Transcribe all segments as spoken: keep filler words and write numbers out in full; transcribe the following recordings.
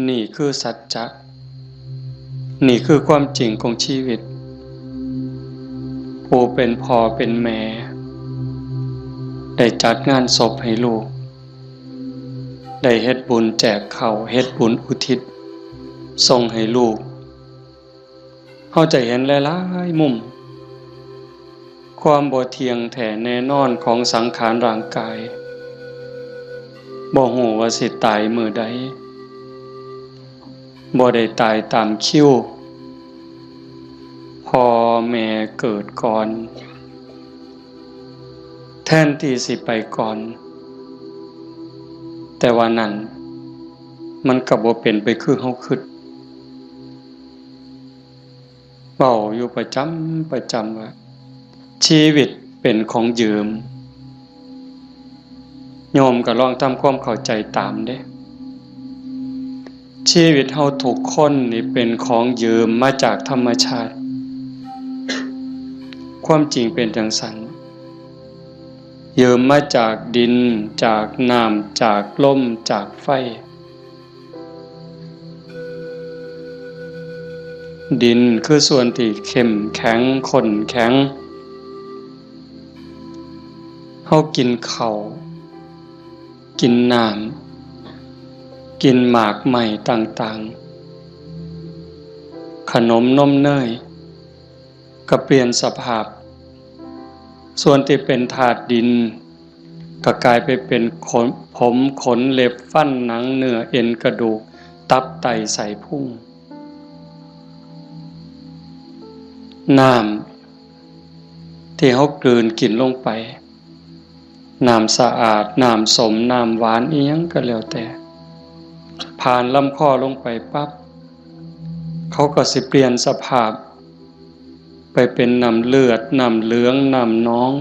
นี่คือสัจจะ นี่คือความจริงของชีวิต ผู้เป็นพ่อเป็นแม่ ได้จัดงานศพให้ลูก ได้เฮ็ดบุญแจกข้าว เฮ็ดบุญอุทิศส่งให้ลูก เฮาจะเห็นหลายๆมุม ความบ่เที่ยงแท้แน่นอนของสังขารร่างกาย บ่ฮู้ว่าสิตายมื้อใด บ่ได้ตายตามคิว พ่อแม่เกิดก่อน แทนที่สิไปก่อน แต่ว่านั่นมันก็บ่เป็นไปคือเฮาคิด เว้าอยู่ประจำประจำว่า ชีวิตเป็นของยืม โยมก็ลองทำความเข้าใจตามเด้ ชีวิตเฮาทุกคนนี่เป็นของยืมมาจากธรรมชาติ ความจริงเป็นจั่งซั้น ยืมมาจากดิน จากน้ำ จากลม จากไฟ ดินคือส่วนที่เข้มแข็ง ข้นแข็ง เฮากินข้าว กินน้ำ กินหมากไม้ต่างๆ ขนมนมเนย ก็เปลี่ยนสภาพ ส่วนที่เป็นธาตุดิน ก็กลายไปเป็นขน ผม ขน เล็บ ฟัน หนัง เนื้อ เอ็น กระดูก ตับ ไต ไส้พุง น้ำที่เฮากลืนกินลงไป น้ำสะอาด น้ำส้ม น้ำหวาน อิหยังก็แล้วแต่ ผ่านลำคอลงไปปั๊บ เขาก็สิเปลี่ยนสภาพ ไปเป็นน้ำเลือด น้ำเหลือง น้ำหนอง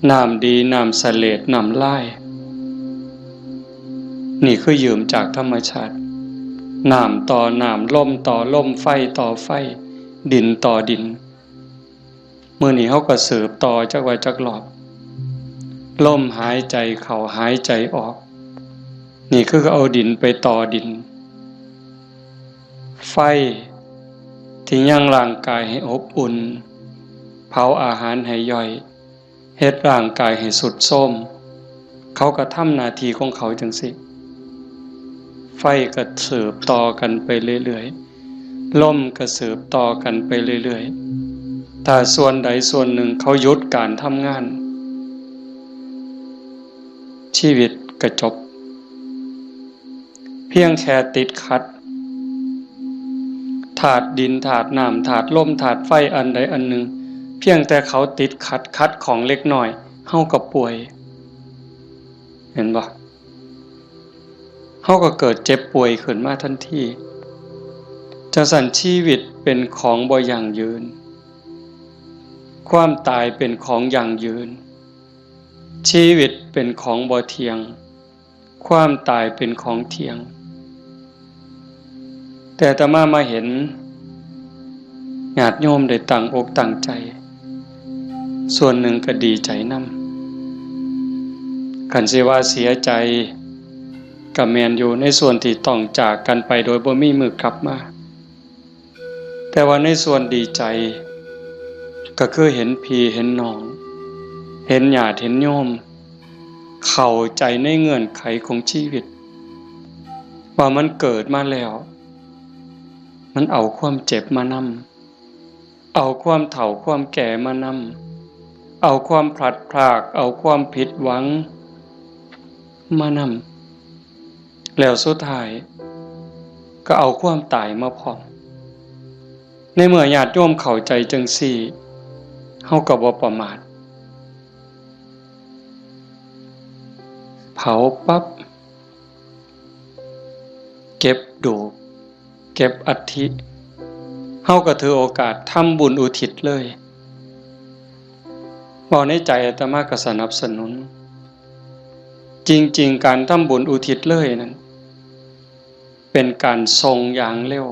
น้ำดี น้ำเสลด น้ำลาย นี่คือยืมจากธรรมชาติ น้ำต่อน้ำ ลมต่อลม ไฟต่อไฟ ดินต่อดิน มื้อนี้เฮาก็สืบต่อจักว่าจักรอบ ลมหายใจเข้าหายใจออก นี่คือเอาดินไปต่อดิน ไฟที่ยังร่างกายให้อบอุ่น เผาอาหารให้ย่อย เฮ็ดร่างกายให้ทรุดโทรม เขาก็ทำหน้าที่ของเขาจั่งซี้ ไฟก็สืบต่อกันไปเรื่อยๆ ลมก็สืบต่อกันไปเรื่อยๆ ถ้าส่วนใดส่วนหนึ่งเขาหยุดการทำงาน ชีวิตก็จบ เพียงแค่ติดขัด ธาตุดิน ธาตุน้ำ ธาตุลม ธาตุไฟ อันใดอันหนึ่ง เพียงแต่เขาติดขัด ขัดข้องเล็กน้อย เฮาก็ป่วย เห็นบ่ เฮาก็เกิดเจ็บป่วยขึ้นมาทันที จั่งซั้นชีวิตเป็นของบ่ยั่งยืน ความตายเป็นของยั่งยืน ชีวิตเป็นของบ่เที่ยง ความตายเป็นของเที่ยง แต่อาตมามาเห็นญาติโยมได้ตั้งอกตั้งใจ ส่วนหนึ่งก็ดีใจนำ คันสิว่าเสียใจก็แม่นอยู่ ในส่วนที่ต้องจากกันไปโดยบ่มีมื้อกลับมา แต่ว่าในส่วนดีใจ ก็คือเห็นพี่เห็นน้อง เห็นญาติเห็นโยม เข้าใจในเงื่อนไขของชีวิต ว่ามันเกิดมาแล้ว มันเอาความเจ็บมานำ เอาความเฒ่าความแก่มานำ เอาความพลัดพราก เอาความผิดหวังมานำ แล้วสุดท้ายก็เอาความตายมาพร้อม ในเมื่อญาติโยมเข้าใจจั่งซี้ เฮาก็บ่ประมาท เผาปั๊บ เก็บดูก เก็บอัฐิ เฮาก็ถือโอกาสทำบุญอุทิศเลย เว้าในใจอาตมาก็สนับสนุน จริงๆ การทำบุญอุทิศเลยนั้น เป็นการส่งอย่างเร็ว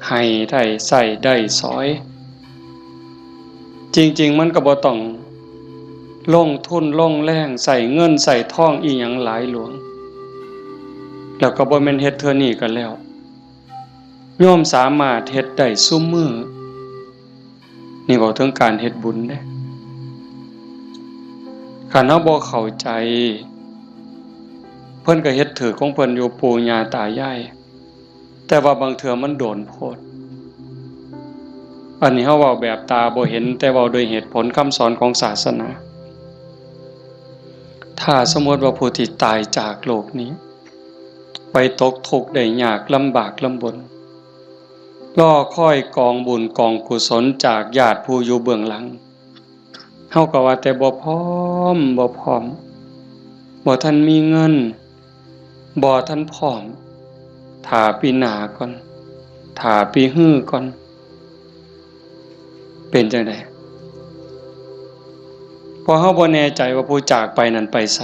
ให้ได้ใช้ได้สอย จริงๆ มันก็บ่ต้องลงทุนลงแรง ใช้เงินใช้ทองอิหยังหลายหลวง แล้วก็บ่แม่นเฮ็ดเทื่อนี้ก็แล้ว โยมสามารถเฮ็ดได้ซุมื้อ นี่เว้าถึงการเฮ็ดบุญเด้ คันเฮาบ่เข้าใจ เพิ่นก็เฮ็ดถืกของเพิ่นอยู่ ปู่ย่าตายาย แต่ว่าบางเทื่อมันโดนโพด อันนี้เฮาเว้าแบบตาบ่เห็น แต่เว้าโดยเหตุผลคำสอนของศาสนา ถ้าสมมติว่าผู้ที่ตายจากโลกนี้ ไปตกทุกข์ได้ยากลำบากลำบน รอคอยกองบุญกองกุศลจากญาติผู้อยู่เบื้องหลัง เฮาก็ว่าแต่บ่พร้อม บ่พร้อม บ่ทันมีเงิน บ่ทันพร้อม ถ้าปีหน้าก่อน ถ้าปีฮือก่อน เป็นจั่งใด เพราะเฮาบ่แน่ใจว่าผู้จากไปนั้นไปไส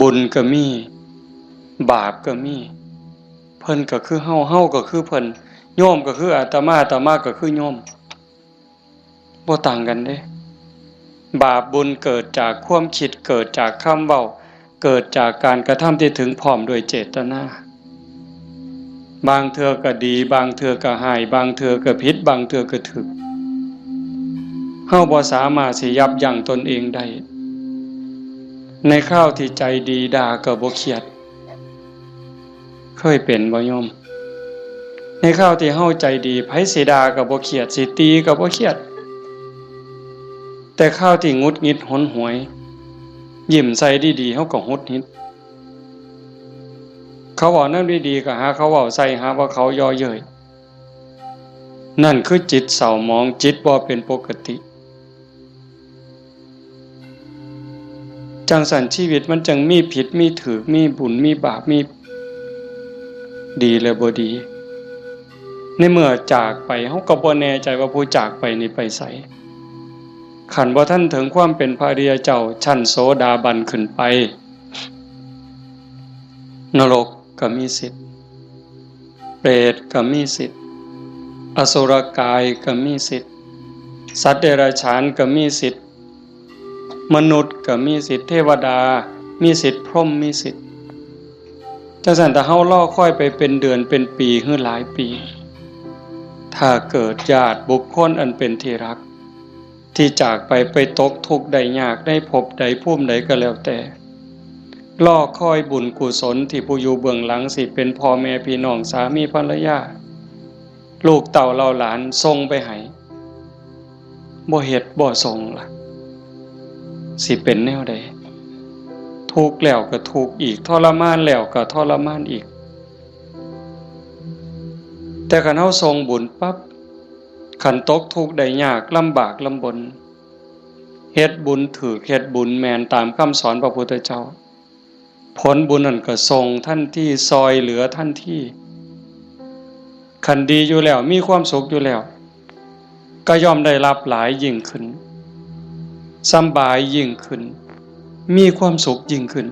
บุญก็มี บาปก็มี เพิ่นก็คือเฮา เฮาก็คือเพิ่น โยมก็คืออาตมา อาตมาก็คือโยม บ่ต่างกันเด้ บาปบุญเกิดจากความคิด เกิดจากคำเว้า เกิดจากการกระทำที่ถึงพร้อมด้วยเจตนา บางเทื่อก็ดี บางเทื่อก็ฮ้าย บางเทื่อก็ผิด บางเทื่อก็ถูก เฮาบ่สามารถสิยับยั้งตนเองได้ ในคราวที่ใจดีด่าก็บ่เครียด เคยเป็นบ่โยม ในคราวที่เฮาใจดี ไผสิด่าก็บ่เครียด สิตีก็บ่เครียด แต่คราวที่หงุดหงิดหนหวย ยิ้มใส่ดีๆ เฮาก็หงุดหงิด เขาเว้าแนวดีๆ ก็หาเขาเว้าใส่ หาว่าเขาเยาะเย้ย นั่นคือจิตเศร้าหมอง จิตบ่เป็นปกติ จั่งซั้นชีวิตมันจั่งมีผิดมีถูก มีบุญมีบาป มีดีและบ่ดี ในเมื่อจากไป เฮาก็บ่แน่ใจว่าผู้จากไปนี่ไปไส คันบ่ทันถึงความเป็นพระอริยเจ้าชั้นโสดาบันขึ้นไป นรกก็มีสิทธิ์ เปรตก็มีสิทธิ์ อสุรกายก็มีสิทธิ์ สัตว์เดรัจฉานก็มีสิทธิ์ มนุษย์ก็มีสิทธิ์ เทวดามีสิทธิ์ พรหมมีสิทธิ์ จั่งซั้นถ้าเฮารอคอยไปเป็นเดือนเป็นปีหรือหลายปี ถ้าเกิดญาติบุคคลอันเป็นที่รัก ที่จากไป ไปตกทุกข์ได้ยากในภพใดภูมิใดก็แล้วแต่ รอคอยบุญกุศลที่ผู้อยู่เบื้องหลัง สิเป็นพ่อแม่พี่น้อง สามีภรรยา ลูกเต้าเหล่าหลานส่งไปให้ บ่เฮ็ดบ่ส่งล่ะ สิเป็นแนวใด ทุกข์แล้วก็ทุกข์อีก ทรมานแล้วก็ทรมานอีก แต่คันเฮาส่งบุญปั๊บ คันตกทุกข์ได้ยากลำบากลำบน เฮ็ดบุญถูก เฮ็ดบุญแม่นตามคำสอนพระพุทธเจ้า ผลบุญนั่นก็ส่งทันที ซ่อยเหลือทันที คันดีอยู่แล้ว มีความสุขอยู่แล้ว ก็ย่อมได้รับหลายยิ่งขึ้น สำบายยิ่งขึ้น มีความสุขยิ่งขึ้น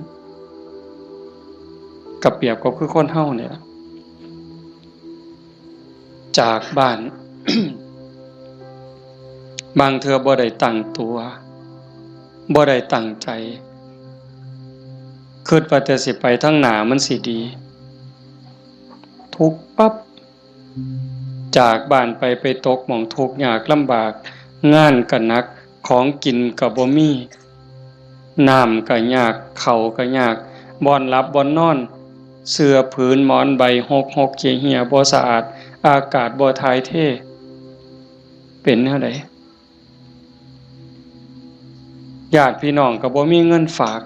ก็เปรียบกับคือคนเฮาเนี่ย จากบ้าน บางเทื่อบ่ได้ตั้งตัว บ่ได้ตั้งใจ คิดว่าแต่สิไปทางหน้ามันสิดี ทุกข์ปั๊บ จากบ้านไป ไปตกหม่องทุกข์ยากลำบาก งานก็หนัก ของกินก็บ่มี น้ำก็ยาก ข้าวก็ยาก บ่อนหลับบ่อนนอน เสื่อผืนหมอนใบหกหกเหี่ยเหี่ย บ่สะอาด อากาศบ่ถ่ายเท เป็นแนวใด ญาติพี่น้องก็บ่มีเงินฝาก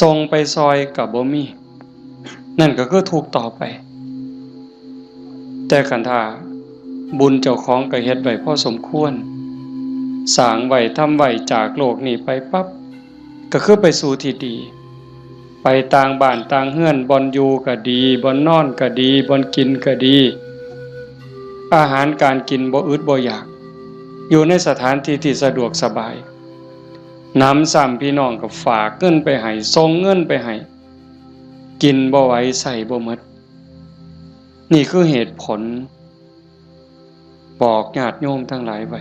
ส่งไปซ่อยก็บ่มี นั่นก็คือทุกข์ต่อไป แต่คันถ้าบุญเจ้าของก็เฮ็ดไว้พอสมควร สร้างไว้ ทำไว้ จากโลกนี้ไปปั๊บ ก็คือไปสู่ที่ดี ไปต่างบ้านต่างเฮือน บ่อนอยู่ก็ดี บ่อนนอนก็ดี บ่อนกินก็ดี อาหารการกินบ่อึดบ่อยาก อยู่ในสถานที่ที่สะดวกสบาย หนำซ้ำพี่น้องก็ฝากเงินไปให้ ส่งเงินไปให้ กินบ่ไหว ใช้บ่หมด นี่คือเหตุผล บอกญาติโยมทั้งหลายไว้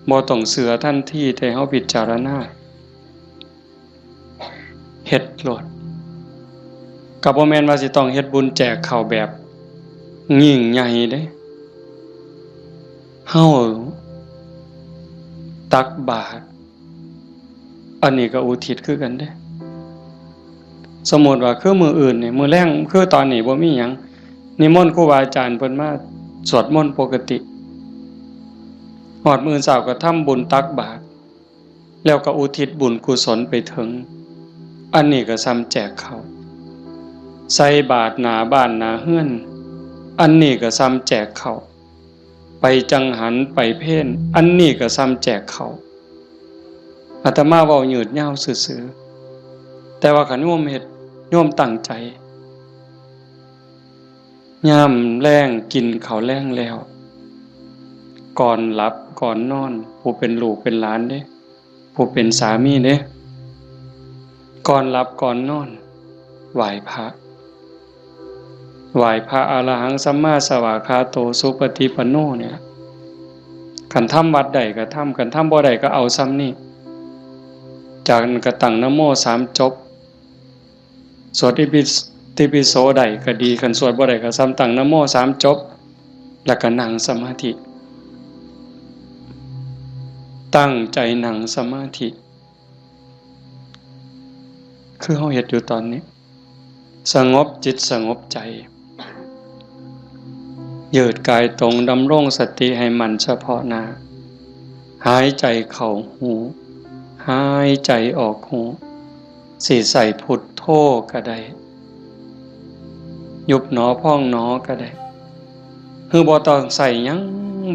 บ่ต้องเชื่อทันที แต่เฮาพิจารณา เฮ็ดโลด ก็บ่แม่นว่าสิต้องเฮ็ดบุญแจกข้าวแบบยิ่งใหญ่เด้ เฮาตักบาตร อันนี้ก็อุทิศคือกันเด้ สมมุติว่าคือมื้ออื่นนี่ มื้อแลง คือตอนนี้บ่มีหยัง นิมนต์ครูบาอาจารย์เพิ่นมาสวดมนต์ปกติ ฮอดมื้อเช้าก็ทำบุญตักบาตร แล้วก็อุทิศบุญกุศลไปถึง อันนี้ก็ส่ำแจกข้าว ใส่บาตรหน้าบ้านหน้าเฮือน อันนี้ก็ส่ำแจกข้าว ไปจังหันไปเพล อันนี้ก็ส่ำแจกข้าว อาตมาเว้ายืดยาวซื่อๆ แต่ว่าคันโยมเฮ็ด โยมตั้งใจ ยามแลงกินข้าวแลงแล้ว ก่อนหลับก่อนนอน ผู้เป็นลูกเป็นหลานเด้ ผู้เป็นสามีเด้ ก่อนหลับก่อนนอน ไหว้พระ ไหว้พระอรหังสัมมาสวากขาโตสุปฏิปันโนเนี่ย คันทำวัดได้ก็ทำ คันทำบ่ได้ก็เอาส่ำนี้ จากนั้นก็ตั้งนะโมสามจบ สวดอิติปิโสได้ก็ดี คันสวดบ่ได้ก็ส่ำตั้งนะโมสามจบ แล้วก็นั่งสมาธิ ตั้งใจนั่งสมาธิ คือเฮาเฮ็ดอยู่ตอนนี้ สงบจิตสงบใจ ยืดกายตรง ดำรงสติให้มั่นเฉพาะหน้า หายใจเข้าฮู้ หายใจออกฮู้ สิใส่พุทโธก็ได้ ยุบหนอพองหนอก็ได้ คือบ่ต้องใส่หยัง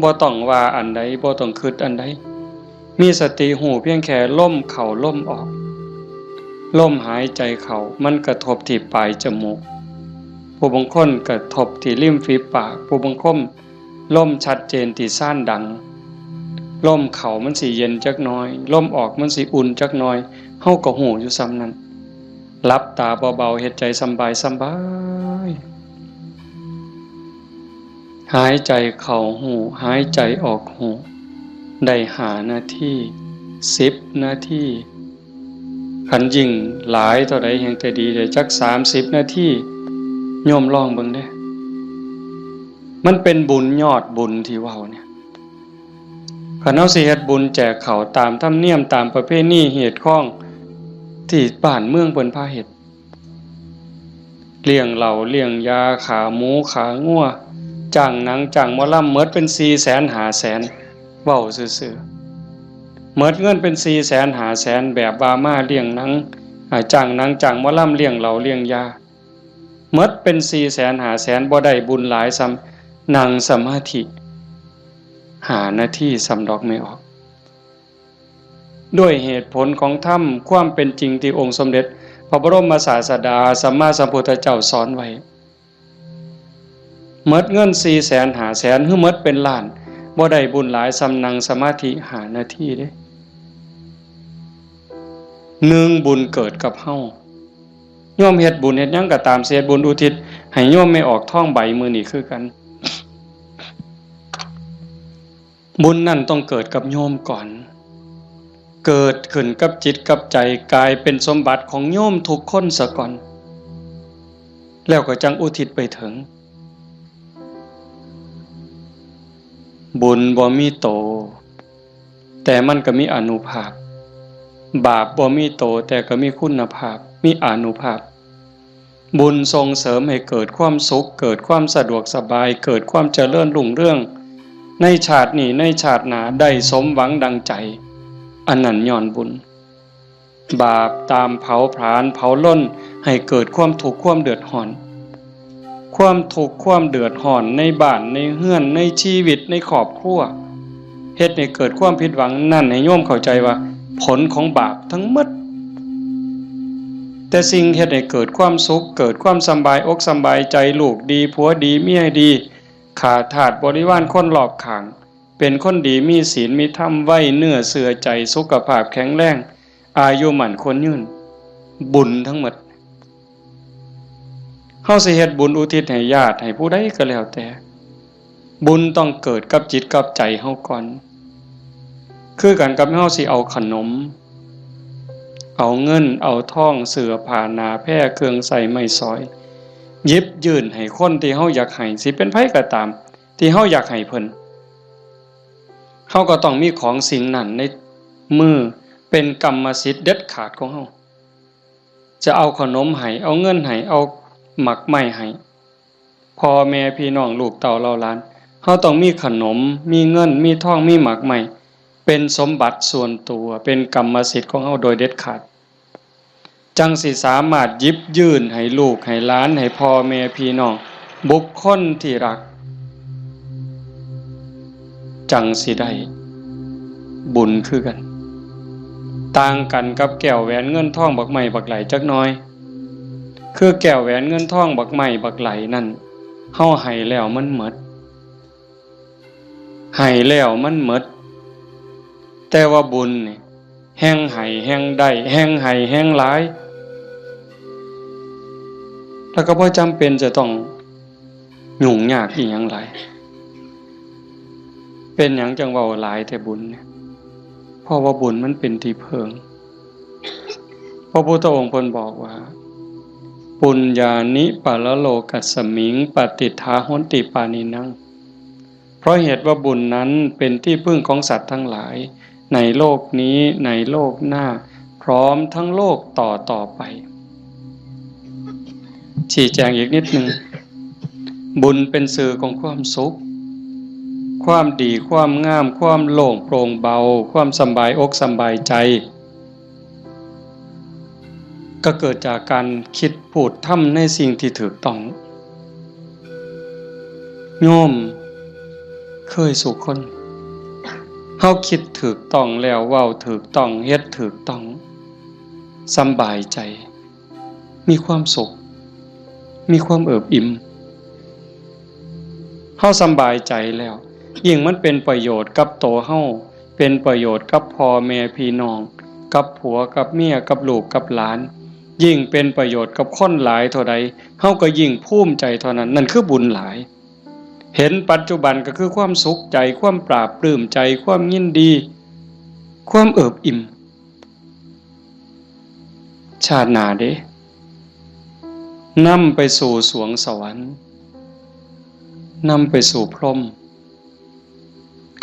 บ่ต้องว่าอันใด บ่ต้องคิดอันใด มีสติฮู้เพียงแค่ลมเข้าลมออก ลมหายใจเข้ามันกระทบที่ปลายจมูก ผู้บางคนกระทบที่ริมฝีปาก ผู้บางคนลมชัดเจนที่ซานดัง ลมเข้ามันสิเย็นจักหน่อย ลมออกมันสิอุ่นจักหน่อย เฮาก็ฮู้อยู่ส่ำนั้น หลับตาเบาๆ เฮ็ดใจสำบายสำบาย หายใจเข้าฮู้ หายใจออกฮู้ ได้ห้านาที สิบนาที คันยิ่งหลายเท่าใดแฮ่งแต่ดี ได้จักสามสิบนาที โยมลองเบิ่งเด้ มันเป็นบุญยอดบุญที่เว้าเนี่ย คันเฮาสิเฮ็ดบุญแจกข้าวตามธรรมเนียม ตามประเพณีฮีตคองที่บ้านเมืองเพิ่นพาเฮ็ด เลี้ยงเหล้าเลี้ยงยา ฆ่าหมูฆ่างัว จ้างหนังจ้างหมอลำ หมดเป็นสี่แสนห้าแสน เว้าซื่อๆ หมดเงินเป็นสี่แสนห้าแสน แบบว่ามาเลี้ยงหนัง อ่า จ้างหนังจ้างหมอลำ เลี้ยงเหล้าเลี้ยงยา หมดเป็นสี่แสนห้าแสน บ่ได้บุญหลายส่ำนั่งสมาธิห้านาทีส่ำดอก แม่ออก ด้วยเหตุผลของธรรม ความเป็นจริงที่องค์สมเด็จพระบรมศาสดาสัมมาสัมพุทธเจ้าสอนไว้ หมดเงินสี่แสนห้าแสน หรือหมดเป็นล้าน บ่ได้บุญหลายส่ำนั่งสมาธิห้านาทีเด้ หนึ่ง บุญเกิดกับเฮา โยมเฮ็ดบุญเฮ็ดหยังก็ตาม สิเฮ็ดบุญอุทิศให้โยมแม่ออกทองใบมื้อนี้คือกัน บุญนั่นต้องเกิดกับโยมก่อน เกิดขึ้นกับจิตกับใจ กลายเป็นสมบัติของโยมทุกคนซะก่อน แล้วก็จั่งอุทิศไปถึง บุญบ่มีโต แต่มันก็มีอานุภาพ บาปบ่มีโต แต่ก็มีคุณภาพ มีอานุภาพ บุญส่งเสริมให้เกิดความสุข เกิดความสะดวกสบาย เกิดความเจริญรุ่งเรือง ในชาตินี้ ในชาติหน้า ได้สมหวังดังใจ อันนั้นย้อนบุญ บาปตามเผาผลาญเผาลนให้เกิดความทุกข์ความเดือดร้อน ความทุกข์ความเดือดร้อนในบ้านในเฮือนในชีวิตในครอบครัว เฮ็ดให้เกิดความผิดหวัง นั่นให้โยมเข้าใจว่าผลของบาปทั้งหมด แต่สิ่งเฮ็ดให้เกิดความสุข เกิดความสำบายอกสำบายใจ ลูกดีผัวดีเมียดี ข้าทาสบริวารคนรอบข้าง เป็นคนดีมีศีลมีธรรม ไว้เนื้อเชื่อใจ สุขภาพแข็งแรง อายุมั่นขวัญยืน บุญทั้งหมด เฮาสิเฮ็ดบุญอุทิศให้ญาติให้ผู้ใดก็แล้วแต่ บุญต้องเกิดกับจิตกับใจเฮาก่อน คือกันกับเฮาสิเอาขนม เอาเงินเอาทอง เสื้อผ้าหน้าแพร เครื่องใช้ไม้สอย หยิบยื่นให้คนที่เฮาอยากให้ สิเป็นไผก็ตาม ที่เฮาอยากให้เพิ่น เฮาก็ต้องมีของสิ่งนั้นในมือ เป็นกรรมสิทธิ์เด็ดขาดของเฮา จะเอาขนมให้ เอาเงินให้ เอาหมากไม้ให้ พ่อแม่พี่น้องลูกเต้าเหล่าหลาน เฮาต้องมีขนม มีเงิน มีทอง มีหมากไม้ เป็นสมบัติส่วนตัว เป็นกรรมสิทธิ์ของเฮาโดยเด็ดขาด จั่งสิสามารถหยิบยื่นให้ลูกให้หลาน ให้พ่อแม่พี่น้อง บุคคลที่รัก จั่งสิได้บุญคือกัน ต่างกันกับแก้วแหวนเงินทองบักไม้บักไหลจักหน่อย คือแก้วแหวนเงินทองบักไม้บักไหลนั่น เฮาให้แล้วมันหมด ให้แล้วมันหมด แต่ว่าบุญนี่ แฮ่งให้แฮ่งได้ แฮ่งให้แฮ่งหลาย แล้วก็บ่จำเป็นจะต้องยุ่งยากอีหยังหลาย เป็นหยังจั่งเว้าหลายแต่บุญเนี่ย เพราะว่าบุญมันเป็นที่เพิ่ง พระพุทธองค์เพิ่นบอกว่า ปุญญานิปะระโลกัสสมิง ปะติฏฐาหอนติปานินัง เพราะเหตุว่าบุญนั้นเป็นที่พึ่งของสัตว์ทั้งหลาย ในโลกนี้ ในโลกหน้า พร้อมทั้งโลกต่อต่อไป ชี้แจงอีกนิดหนึ่ง บุญเป็นสื่อของความสุข ความดี ความงาม ความโล่งโปร่งเบา ความสำบายอกสำบายใจ ก็เกิดจากการคิดพูดทำในสิ่งที่ถูกต้อง โยมเคยสู่คน เฮาคิดถูกต้องแล้ว เว้าถูกต้อง เฮ็ดถูกต้อง สำบายใจ มีความสุข มีความเอิบอิ่ม เฮาสำบายใจแล้ว ยิ่งมันเป็นประโยชน์กับตัวเฮา เป็นประโยชน์กับพ่อแม่พี่น้อง กับผัวกับเมีย กับลูกกับหลาน ยิ่งเป็นประโยชน์กับคนหลายเท่าใด เฮาก็ยิ่งภูมิใจเท่านั้น นั่นคือบุญหลาย เห็นปัจจุบันก็คือความสุขใจ ความปลาบปลื้มใจ ความยินดี ความเอิบอิ่ม ชาติหน้าเด้ นำไปสู่สวงสวรรค์ นำไปสู่พรหม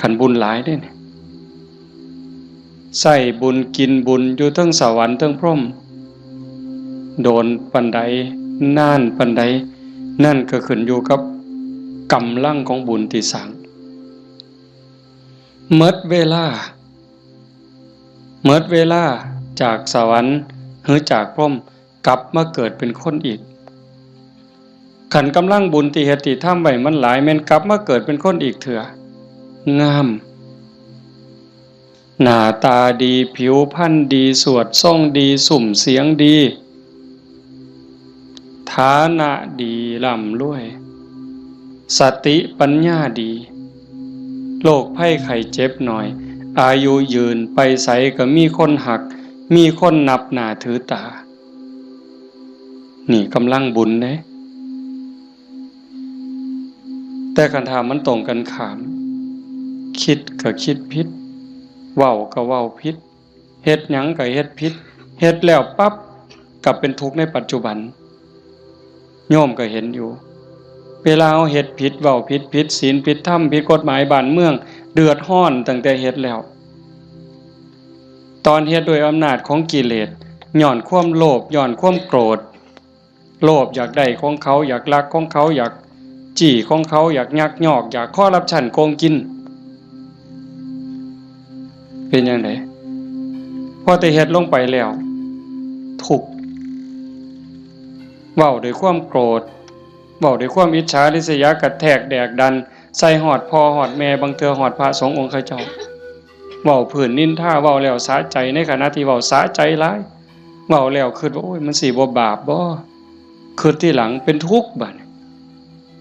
คันบุญหลายเด้เนี่ย ใช้บุญกินบุญอยู่เทิงสวรรค์เทิงพรหม โดนปานใด นานปานใด นั่นก็ขึ้นอยู่กับกำลังของบุญที่สร้าง หมดเวลา หมดเวลาจากสวรรค์หรือจากพรหม กลับมาเกิดเป็นคนอีก คันกำลังบุญที่เฮ็ดที่ทำไว้มันหลาย แม่นกลับมาเกิดเป็นคนอีกเทื่อ งาม หน้าตาดี ผิวพรรณดี สวดทรงดี ซุ่มเสียงดี ฐานะดี ร่ำรวย สติปัญญาดี โรคภัยไข้เจ็บน้อย อายุยืน ไปไสก็มีคนฮัก มีคนนับหน้าถือตา นี่กำลังบุญเด้ แต่คันถ้ามันตรงกันข้าม คิดก็คิดผิด เว้าก็เว้าผิด เฮ็ดหยังก็เฮ็ดผิด เฮ็ดแล้วปั๊บ กลับเป็นทุกข์ในปัจจุบัน โยมก็เห็นอยู่ เวลาเฮาเฮ็ดผิด เว้าผิด ผิดศีล ผิดธรรม ผิดกฎหมายบ้านเมือง เดือดร้อนตั้งแต่เฮ็ดแล้ว ตอนเฮ็ดด้วยอำนาจของกิเลส ย้อนความโลภ ย้อนความโกรธ โลภอยากได้ของเขา อยากลักของเขา อยากจี้ของเขา อยากยักยอก อยากคอร์รัปชันโกงกิน เป็นจั่งใด พอแต่เฮ็ดลงไปแล้ว ทุกข์ เว้าด้วยความโกรธ เว้าด้วยความอิจฉาริษยา กระแทกแดกดัน ใส่ฮอดพ่อฮอดแม่ บางเทื่อฮอดพระสงฆ์องค์ข้าเจ้า เว้าพื้นนินทา เว้าแล้วสะใจ ในขณะที่เว้าสะใจหลาย เว้าแล้วคิดว่า โอ้ย มันสิบ่บาปบ่ คิดทีหลังเป็นทุกข์บัดนี้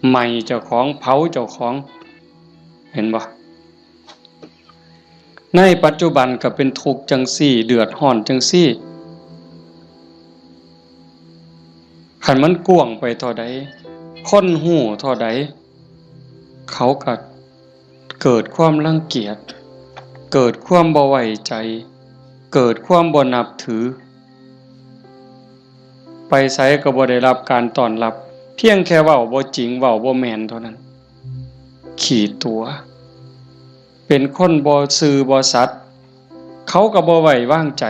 ไหม้เจ้าของ เผาเจ้าของ เห็นบ่ ในปัจจุบันก็เป็นทุกข์จั่งซี้ เดือดร้อนจั่งซี้ คันมันกว้างไปเท่าใด คนฮู้เท่าใด เขาก็เกิดความรังเกียจ เกิดความบ่ไว้ใจ เกิดความบ่นับถือ ไปไสก็บ่ได้รับการต้อนรับ เพียงแค่เว้าบ่จริง เว้าบ่แม่นเท่านั้น ขี้ตั๋ว เป็นคนบ่ซื่อบ่สัตย์ เขาก็บ่ไว้วางใจ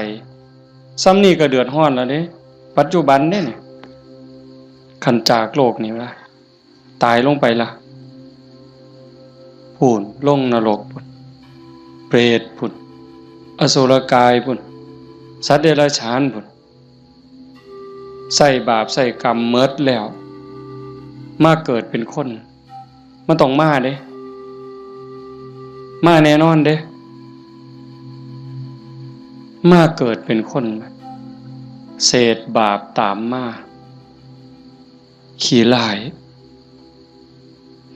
ส่ำนี้ก็เดือดร้อนแล้วเด้ ปัจจุบันเด้นี่ คันจากโลกนี้ละ ตายลงไปละ พู้น ลงนรกพู้น เปรตพู้น อสุรกายพู้น สัตว์เดรัจฉานพู้น ใช้บาปใช้กรรมหมดแล้ว มาเกิดเป็นคน มันต้องมาเด้ มาแน่นอนเด้ มาเกิดเป็นคน เศษบาปตามมา ขี้ร้าย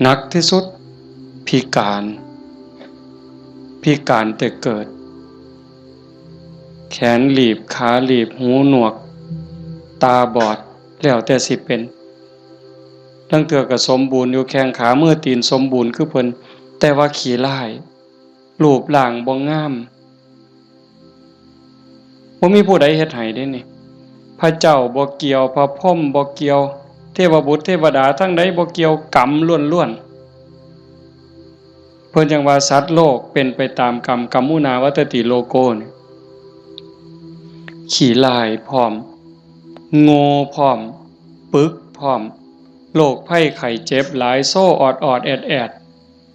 หนักที่สุด พิการ พิการแต่เกิด แขนหลีบ ขาหลีบ หูหนวก ตาบอด แล้วแต่สิเป็น ลางเทื่อก็สมบูรณ์อยู่ แข้งขามือตีนสมบูรณ์คือเพิ่น แต่ว่าขี้ร้าย รูปร่างบ่งาม บ่มีผู้ใดเฮ็ดให้เด้นี่ พระเจ้าบ่เกี่ยว พระพรหมบ่เกี่ยว เทวบุตรเทวดาทั้งใดบ่เกี่ยว กรรมล้วนๆ เพิ่นจั่งว่าสัตว์โลกเป็นไปตามกรรม กัมมุนาวัตติโลโกนี่ ขี้ร้ายพร้อม โง่พร้อม ปึกพร้อม โรคภัยไข้เจ็บหลาย โซออดๆ แอด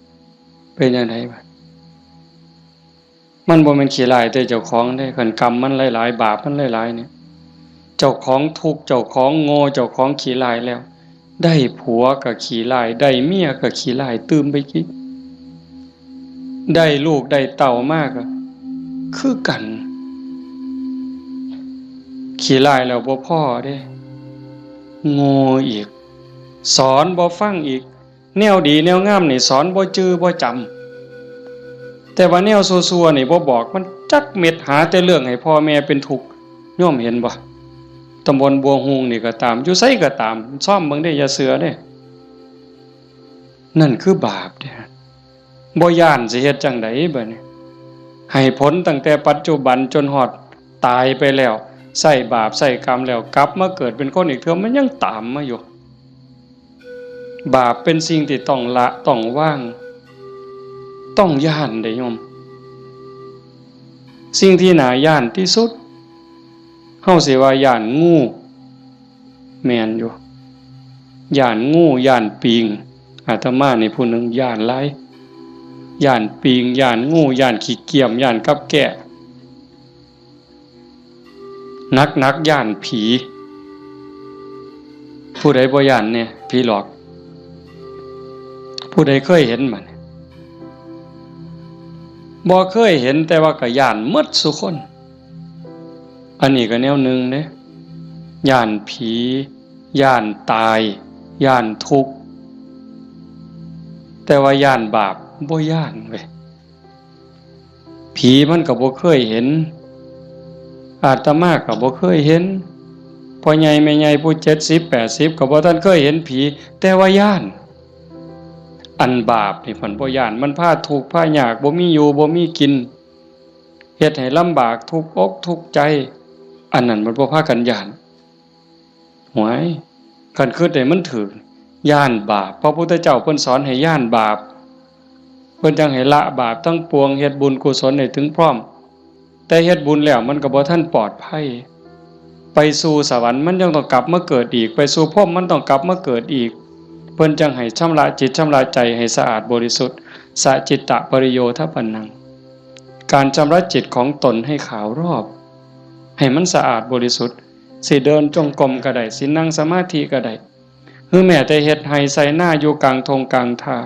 ๆ เป็นจั่งใดบาด มันบ่แม่นขี้ร้ายแต่เจ้าของเด้ คันกรรมมันหลายๆ บาปมันหลายๆ เนี่ย เจ้าของทุกข์ เจ้าของโง่ เจ้าของขี้ร้ายแล้ว ได้ผัวก็ขี้ร้าย ได้เมียก็ขี้ร้ายตื่มไปอีก ได้ลูกได้เต้ามาก็คือกัน ขี้ร้ายแล้วบ่พอเด้ โง่อีก สอนบ่ฟังอีก แนวดีแนวงามนี่สอนบ่จื่อบ่จำ แต่ว่าแนวซั่วๆ นี่บ่บอกมันจักเม็ด หาแต่เรื่องให้พ่อแม่เป็นทุกข์ โยมเห็นบ่ ตำบลบัวฮูงนี่ก็ตาม อยู่ไสก็ตาม ซ่อมเบิ่งเด้ อย่าเชื่อเด้ นั่นคือบาปเด้ บ่ย้านสิเฮ็ดจั่งใดบัดนี้ ให้ผลตั้งแต่ปัจจุบันจนฮอดตายไปแล้ว ใช้บาปใช้กรรมแล้ว กลับมาเกิดเป็นคนอีกเทื่อ มันยังตามมาอยู่ บาปเป็นสิ่งที่ต้องละ ต้องวาง ต้องย้านเด้โยม สิ่งที่น่าย้านที่สุด เฮาสิว่าย้านงู แม่นอยู่ ย้านงู ย้านปิง อาตมานี่ผู้หนึ่งย้านหลาย ย้านปิง ย้านงู ย้านขี้เกียม ย้านกับแก้ หนักๆ ย้านผี ผู้ใดบ่ย้านแน่ ผีหลอก ผู้ใดเคยเห็นบ่เนี่ย บ่เคยเห็น แต่ว่าก็ย้านหมดซุคน อันนี้ก็แนวหนึ่งเด้ ย้านผี ย้านตาย ย้านทุกข์ แต่ว่าย้านบาปบ่ย้านเว้ย ผีมันก็บ่เคยเห็น อาตมาก็บ่เคยเห็น พ่อใหญ่แม่ใหญ่ผู้เจ็ดสิบแปดสิบก็บ่ทันเคยเห็นผี แต่ว่าย้าน อันบาปนี่เพิ่นบ่ย้าน มันพาทุกข์พายาก บ่มีอยู่บ่มีกิน เฮ็ดให้ลำบากทุกข์อกทุกข์ใจ อันนั้นมันบ่พากันย้าน หวย คันคิดได้มันถืก ย้านบาป พระพุทธเจ้าเพิ่นสอนให้ย้านบาป เพิ่นจั่งให้ละบาปทั้งปวง เฮ็ดบุญกุศลให้ถึงพร้อม แต่เฮ็ดบุญแล้วมันก็บ่ทันปลอดภัย ไปสู่สวรรค์มันยังต้องกลับมาเกิดอีก ไปสู่พรหมมันต้องกลับมาเกิดอีก เพิ่นจั่งให้ชำระจิตชำระใจให้สะอาดบริสุทธิ์ สะจิตตะปริโยทปปันนัง การชำระจิตของตนให้ขาวรอบ ให้มันสะอาดบริสุทธิ์ สิเดินจงกรมก็ได้ สินั่งสมาธิก็ได้ หรือแม้แต่เฮ็ดไร่ไถนาอยู่กลางท่งกลางท่า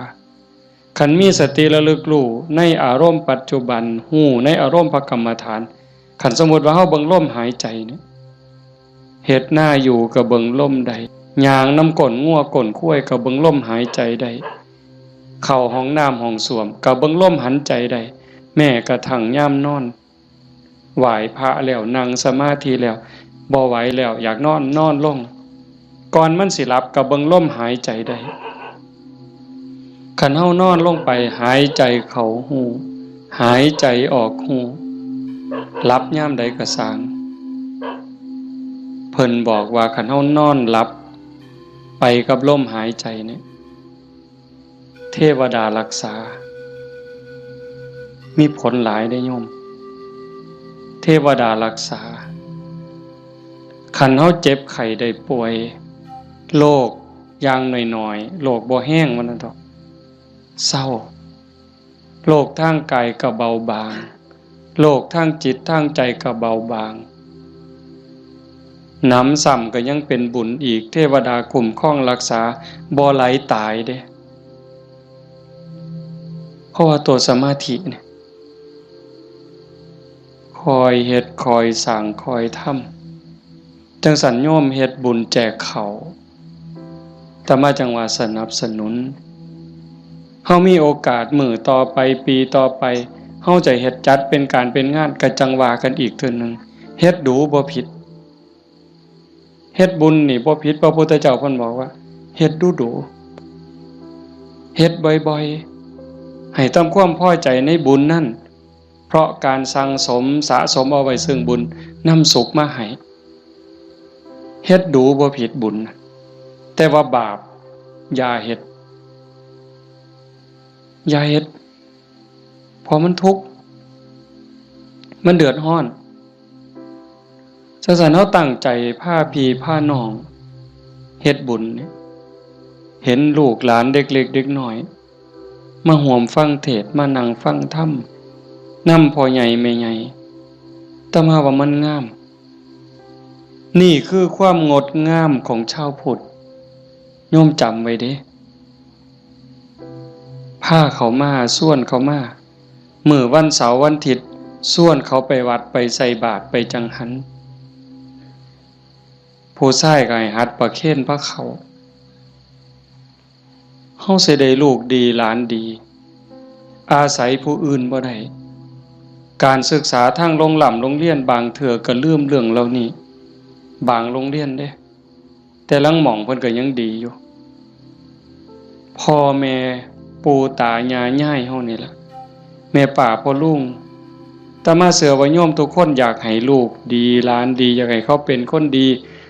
คันมีสติระลึกรู้ในอารมณ์ปัจจุบัน รู้ในอารมณ์พระกรรมฐาน คันสมมุติว่าเฮาเบิ่งลมหายใจเนี่ย เฮ็ดนาอยู่ก็เบิ่งลมได้ ย่างนำก้นงัวก้นควายก็เบิ่งลมหายใจได้ เข้าห้องน้ำห้องส้วมก็เบิ่งลมหายใจได้ แม้กระทั่งยามนอน ไหว้พระแล้ว นั่งสมาธิแล้ว บ่ไหวแล้ว อยากนอน นอนลง ก่อนมันสิหลับก็เบิ่งลมหายใจได้ คันเฮานอนลงไป หายใจเข้ารู้ หายใจออกรู้ หลับยามใดก็ซ่าง เพิ่นบอกว่าคันเฮานอนหลับไปกับลมหายใจเนี่ย เทวดารักษา มีผลหลายเด้โยม เทวดารักษา คันเฮาเจ็บไข้ได้ป่วย โรคอย่างน้อยๆ โรคบ่แฮงว่าซั่นเถาะ เซา โรคทางกายก็เบาบาง โรคทางจิตทางใจก็เบาบาง หนำซ้ำก็ยังเป็นบุญอีก เทวดาคุ้มครองรักษา บ่ไหลตายเด้ เพราะว่าตัวสมาธิเนี่ย คอยเฮ็ด คอยสร้าง คอยทำ จั่งซั้นโยมเฮ็ดบุญแจกข้าว อาตมาจั่งว่าสนับสนุน เฮามีโอกาสมื้อต่อไป ปีต่อไป เฮาจะเฮ็ดจัดเป็นการเป็นงาน ก็จั่งว่ากันอีกเทื่อหนึ่ง เฮ็ดดูบ่ผิด เฮ็ดบุญนี่บ่ผิด พระพุทธเจ้าเพิ่นบอกว่า เฮ็ดดูดู เฮ็ดบ่อยๆ ให้ทำความพอใจในบุญนั่น เพราะการสั่งสมสะสมเอาไว้ซึ่งบุญ นำสุขมาให้ เฮ็ดดูบ่ผิดบุญ แต่ว่าบาป อย่าเฮ็ด อย่าเฮ็ด เพราะมันทุกข์ มันเดือดร้อน จั่งซั้นเฮาตั้งใจพาพี่พาน้องเฮ็ดบุญเนี่ย เห็นลูกหลานเด็กเล็กเด็กน้อย มาร่วมฟังเทศน์ มานั่งฟังธรรม นำพ่อใหญ่แม่ใหญ่ อาตมาว่ามันงาม นี่คือความงดงามของชาวพุทธ โยมจำไว้เด้ พาเขามา ชวนเขามา มื้อวันเสาร์วันอาทิตย์ ชวนเขาไปวัด ไปใส่บาตร ไปจังหัน ผู้ชายก็ให้หัดประเคนพาเข้า เฮาสิได้ลูกดีหลานดี อาศัยผู้อื่นบ่ได้ การศึกษาทางโรงร่ำโรงเรียนบางเทื่อก็ลืมเรื่องเหล่านี้ บางโรงเรียนเด้ แต่ลางหม่องเพิ่นก็ยังดีอยู่ พ่อแม่ปู่ตายายยายเฮานี่ล่ะ แม่ป้าพ่อลุง อาตมาเชื่อว่าโยมทุกคนอยากให้ลูกดีหลานดี อยากให้เขาเป็นคนดี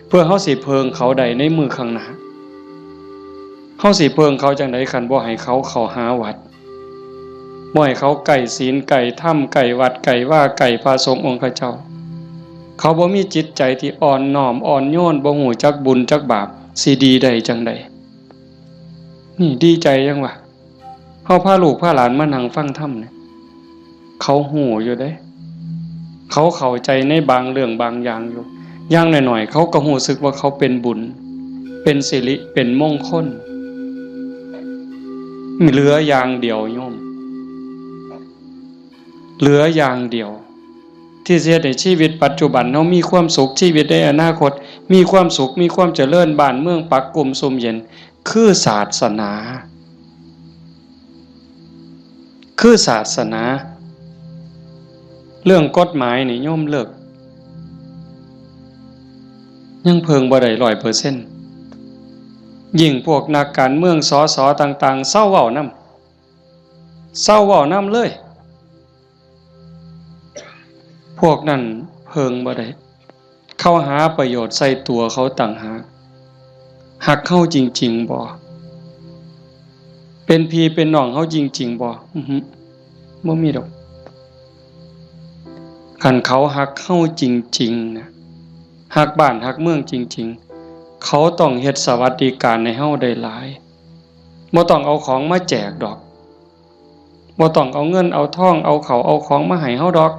เพื่อเฮาสิเพิ่งเขาได้ในมื้อข้างหน้า เฮาสิเพิ่งเขาจั่งใดคันบ่ให้เขาเข้าหาวัด บ่ให้เขาใกล้ศีลใกล้ธรรม ใกล้วัดใกล้วา ใกล้พระสงฆ์องค์เจ้า เขาบ่มีจิตใจที่อ่อนน้อมอ่อนโยน บ่ฮู้จักบุญจักบาป สิดีได้จั่งใด นี่ดีใจจั่งวะ เฮาพาลูกพาหลานมานั่งฟังธรรมเนี่ย เขาฮู้อยู่เด้ เขาเข้าใจในบางเรื่องบางอย่างอยู่ อย่างน้อยๆ เขาก็ฮู้สึกว่าเขาเป็นบุญ เป็นสิริ เป็นมงคล เหลืออย่างเดียวโยม เหลืออย่างเดียว ที่สิเฮ็ดให้ชีวิตปัจจุบันเฮามีความสุข ชีวิตในอนาคตมีความสุข มีความเจริญ บ้านเมืองปักกุมซุ่มเย็น คือศาสนา คือศาสนา เรื่องกฎหมายนี่โยมเลิก ยังเพิ่งบ่ได้ร้อยเปอร์เซ็นต์ ยิ่งพวกนักการเมือง สส ต่างๆ เซาเว้านำ เซาเว้านำเลย พวกนั้นเพิ่งบ่ได้ เขาหาประโยชน์ใส่ตัวเขาต่างหาก ฮักเฮาจริงๆ บ่ เป็นพี่เป็นน้องเฮาจริงๆ บ่ อือหือ บ่มีดอก คันเขาฮักเฮาจริงๆ นะ ฮักบ้านฮักเมืองจริงๆ เขาต้องเฮ็ดสวัสดิการให้เฮาได้หลาย บ่ต้องเอาของมาแจกดอก บ่ต้องเอาเงินเอาทอง เอาข้าวเอาของมาให้เฮาดอก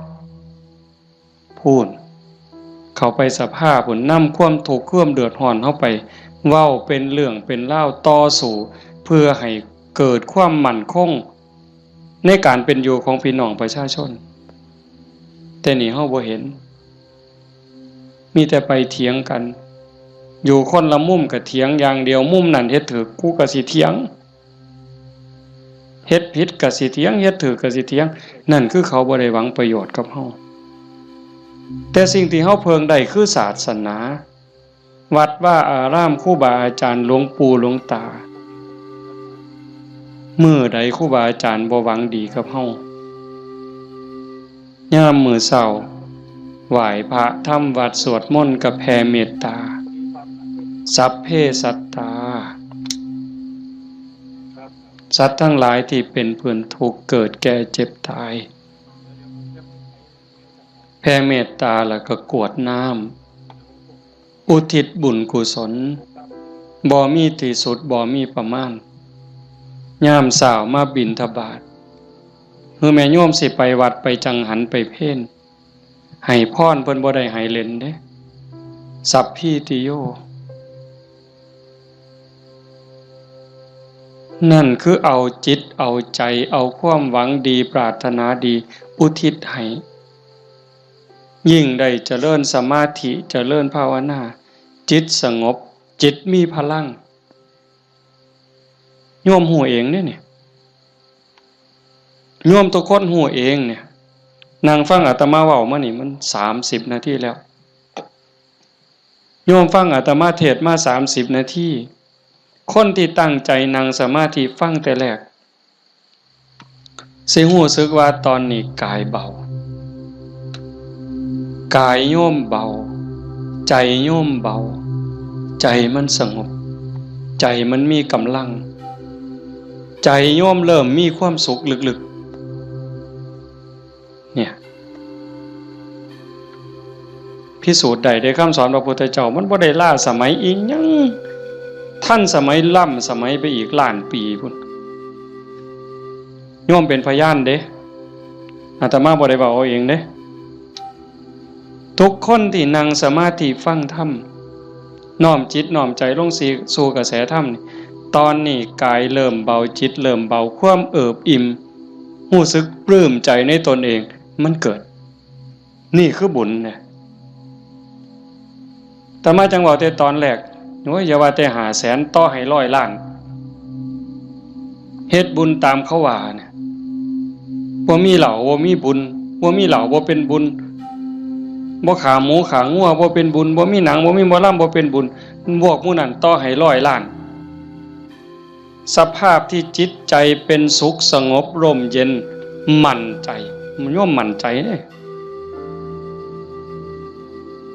พู้น เข้าไปสภาพู้น นำความทุกข์ความเดือดร้อนเฮาไป เว้าเป็นเรื่องเป็นราว ต่อสู้ เพื่อให้เกิดความมั่นคง ในการเป็นอยู่ของพี่น้องประชาชน แต่นี่เฮาบ่เห็น มีแต่ไปเถียงกัน อยู่คนละมุมก็เถียงอย่างเดียว มุมนั้นเฮ็ดถูก กูก็สิเถียง เฮ็ดผิดก็สิเถียง เฮ็ดถูกก็สิเถียง นั่นคือเขาบ่ได้หวังประโยชน์กับเฮา แต่สิ่งที่เฮาเพิ่งได้คือศาสนา วัดวาอาราม ครูบาอาจารย์ หลวงปู่หลวงตา มื้อใดครูบาอาจารย์บ่หวังดีกับเฮา ยามมื้อเช้า ไหว้พระทำวัตรสวดมนต์กับแผ่เมตตา สัพเพสัตตา สัตว์ทั้งหลายที่เป็นเพื่อนทุกข์เกิดแก่เจ็บตาย แผ่เมตตาแล้วก็กรวดน้ำ อุทิศบุญกุศล บ่มีที่สุด บ่มีประมาณ ยามเช้ามาบิณฑบาต คือแม่โยมสิไปวัดไปจังหันไปเพล ให้พรเพิ่นบ่ได้ให้เล่นเด้ สัพพีติโย นั่นคือเอาจิตเอาใจ เอาความหวังดีปรารถนาดีอุทิศให้ ยิ่งได้เจริญสมาธิเจริญภาวนา จิตสงบ จิตมีพลัง โยมฮู้เองเด้เนี่ย โยมทุกคนฮู้เองเนี่ย นั่งฟังอาตมาเว้ามานี่มันสามสิบนาทีแล้ว โยมฟังอาตมาเทศน์มาสามสิบนาที คนที่ตั้งใจนั่งสมาธิฟังแต่แรก สิฮู้สึกว่าตอนนี้กายเบา กายโยมเบา ใจโยมเบา ใจมันสงบ ใจมันมีกำลัง ใจโยมเริ่มมีความสุขลึกๆ เนี่ย พิสูจน์ได้เด้ คำสอนพระพุทธเจ้า มันบ่ได้ล้าสมัยอีหยัง ทันสมัยล้ำสมัยไปอีกล้านปีพุ้น โยมเป็นพยานเด้ อาตมาบ่ได้เว้าเอาเองเด้ ทุกคนที่นั่งสมาธิฟังธรรม น้อมจิตน้อมใจลงสู่กระแสธรรมนี่ ตอนนี้กายเริ่มเบา จิตเริ่มเบา ความเอิบอิ่ม ฮู้สึกปลื้มใจในตนเอง มันเกิด นี่คือบุญเนี่ย อาตมาจั่งเว้าแต่ตอนแรก โอ้ย อย่าว่าแต่ห้าแสน ต่อให้ร้อยล้าน เฮ็ดบุญตามเขาว่าเนี่ย บ่มีเหล้าบ่มีบุญ บ่มีเหล้าบ่เป็นบุญ บ่ฆ่าหมูฆ่างัวบ่เป็นบุญ บ่มีหนังบ่มีหมอลำบ่เป็นบุญ พวกหมู่นั้นต่อให้ร้อยล้าน สภาพที่จิตใจเป็นสุขสงบร่มเย็น มั่นใจ มันย่อมมั่นใจเด้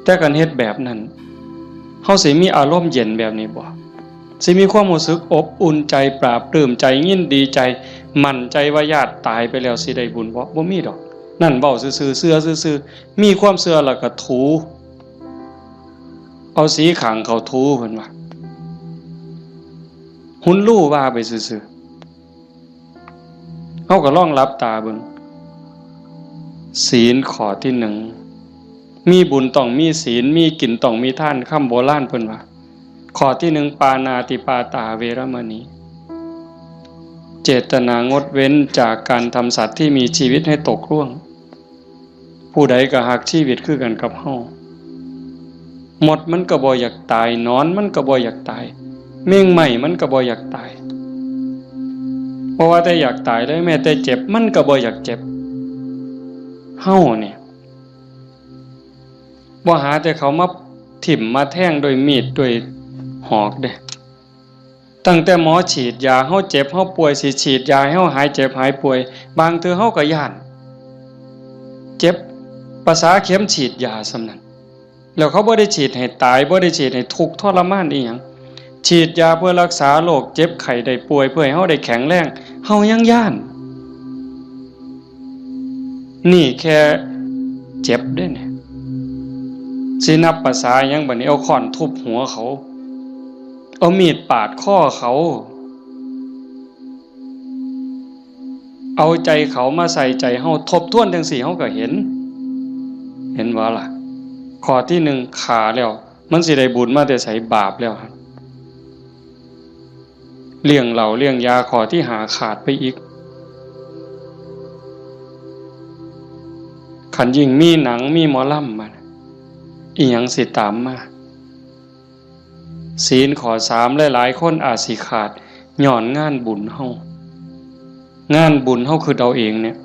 แต่คันเฮ็ดแบบนั้น เฮาสิมีอารมณ์เย็นแบบนี้บ่ สิมีความรู้สึกอบอุ่นใจ ปลาบปลื้มใจ ยินดีใจ มั่นใจว่าญาติตายไปแล้วสิได้บุญบ่ บ่มีดอก นั่นเว้าซื่อๆ เชื่อซื่อๆ มีความเชื่อแล้วก็ถู เอาสีข้างเขาถูเพิ่นว่า หุนลู่ว่าไปซื่อๆ เฮาก็ลองหลับตาเบิ่ง ศีลข้อที่หนึ่ง มีบุญต้องมีศีล มีกินต้องมีทาน คำโบราณเพิ่นว่า ข้อที่หนึ่ง ปาณาติปาตาเวรมณี เจตนางดเว้นจากการทำสัตว์ที่มีชีวิตให้ตกร่วง ผู้ใดก็ฮักชีวิตคือกันกับเฮา มดมันก็บ่อยากตาย หนอนมันก็บ่อยากตาย แมงไหม้มันก็บ่อยากตาย บ่ว่าแต่อยากตายเลย แม้แต่เจ็บมันก็บ่อยากเจ็บ เฮาเนี่ย บ่หาแต่เขามาถิ่มมาแทงด้วยมีดด้วยหอกเด้ ตั้งแต่หมอฉีดยา เฮาเจ็บเฮาป่วย สิฉีดยาให้เฮาหายเจ็บหายป่วย บางเทื่อเฮาก็ย้าน เจ็บ ประสาเข็มฉีดยาส่ำนั้น แล้วเขาบ่ได้ฉีดให้ตาย บ่ได้ฉีดให้ทุกข์ทรมานอีหยัง ฉีดยาเพื่อรักษาโรคเจ็บไข้ได้ป่วย เพื่อให้เฮาได้แข็งแรง เฮายังย้าน นี่แค่เจ็บเด้เนี่ย สินับประสาหยังบัดนี้ เอาค้อนทุบหัวเขา เอามีดปาดคอเขา เอาใจเขามาใส่ใจเฮา ทบทวนจั่งซี้เฮาก็เห็น เห็นบ่ล่ะ ข้อที่หนึ่ง ฆ่าแล้ว มันสิได้บุญมาแต่ไส บาปแล้วหั่น เลี้ยงเหล้าเลี้ยงยาข้อที่ห้าขาดไปอีก คันยิ่งมีหนังมีหมอลำมา อีหยังสิตามมา ศีลข้อสาม หลายๆ คนอาจสิขาด ย้อนงานบุญเฮา งานบุญเฮาคือเอาเองเนี่ย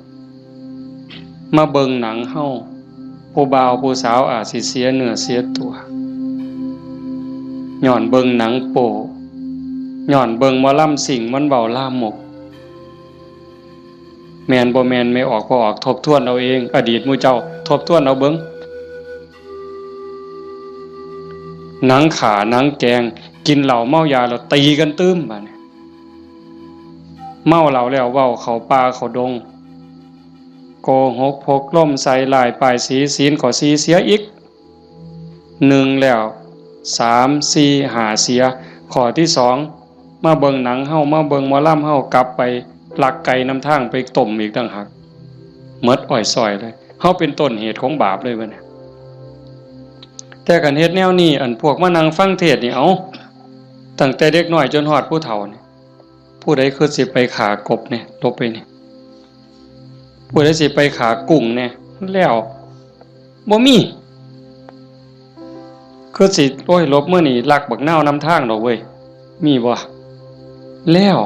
มาเบิ่งหนังเฮา ผู้บ่าวผู้สาวอาจสิเสียเนื้อเสียตัว ย้อนเบิ่งหนังโป๊ ย้อนเบิ่งหมอลำซิ่งมันเว้าลามก แม่นบ่แม่น แม่ออกบ่ออก ทบทวนเอาเอง อดีตหมู่เจ้า ทบทวนเอาเบิ่ง หนังฆ่าหนังแกล้ง กินเหล้าเมายาแล้วตีกันตื่ม บาดนี้ เมาเหล้าแล้วเว้าเข้าป่าเข้าดง โกหกพกลมใส่ร้ายป้ายสี ศีลข้อสี่เสียอีก หนึ่งแล้ว สาม สี่ ห้า เสีย ข้อที่สอง มาเบิ่งหนังเฮา มาเบิ่งหมอลำเฮา กลับไปลักไก่นำทางไปต้มอีกต่างหาก หมดอ้อยซอยเลย เฮาเป็นต้นเหตุของบาปเลยเว้ยนะ แต่คันเฮ็ดแนวนี้ อันพวกมานั่งฟังเทศน์นี่ เอ้า ตั้งแต่เด็กน้อยจนฮอดผู้เฒ่านี่ ผู้ใดคือสิไปฆ่ากบเนี่ย หลบไปนี่ ผู้ใดสิไปฆ่ากุ้งเนี่ย แล้ว บ่มี คือสิ โอ้ย หลบมื้อนี้ลักบักนาวนำทางดอกเว้ย มีบ่ แล้ว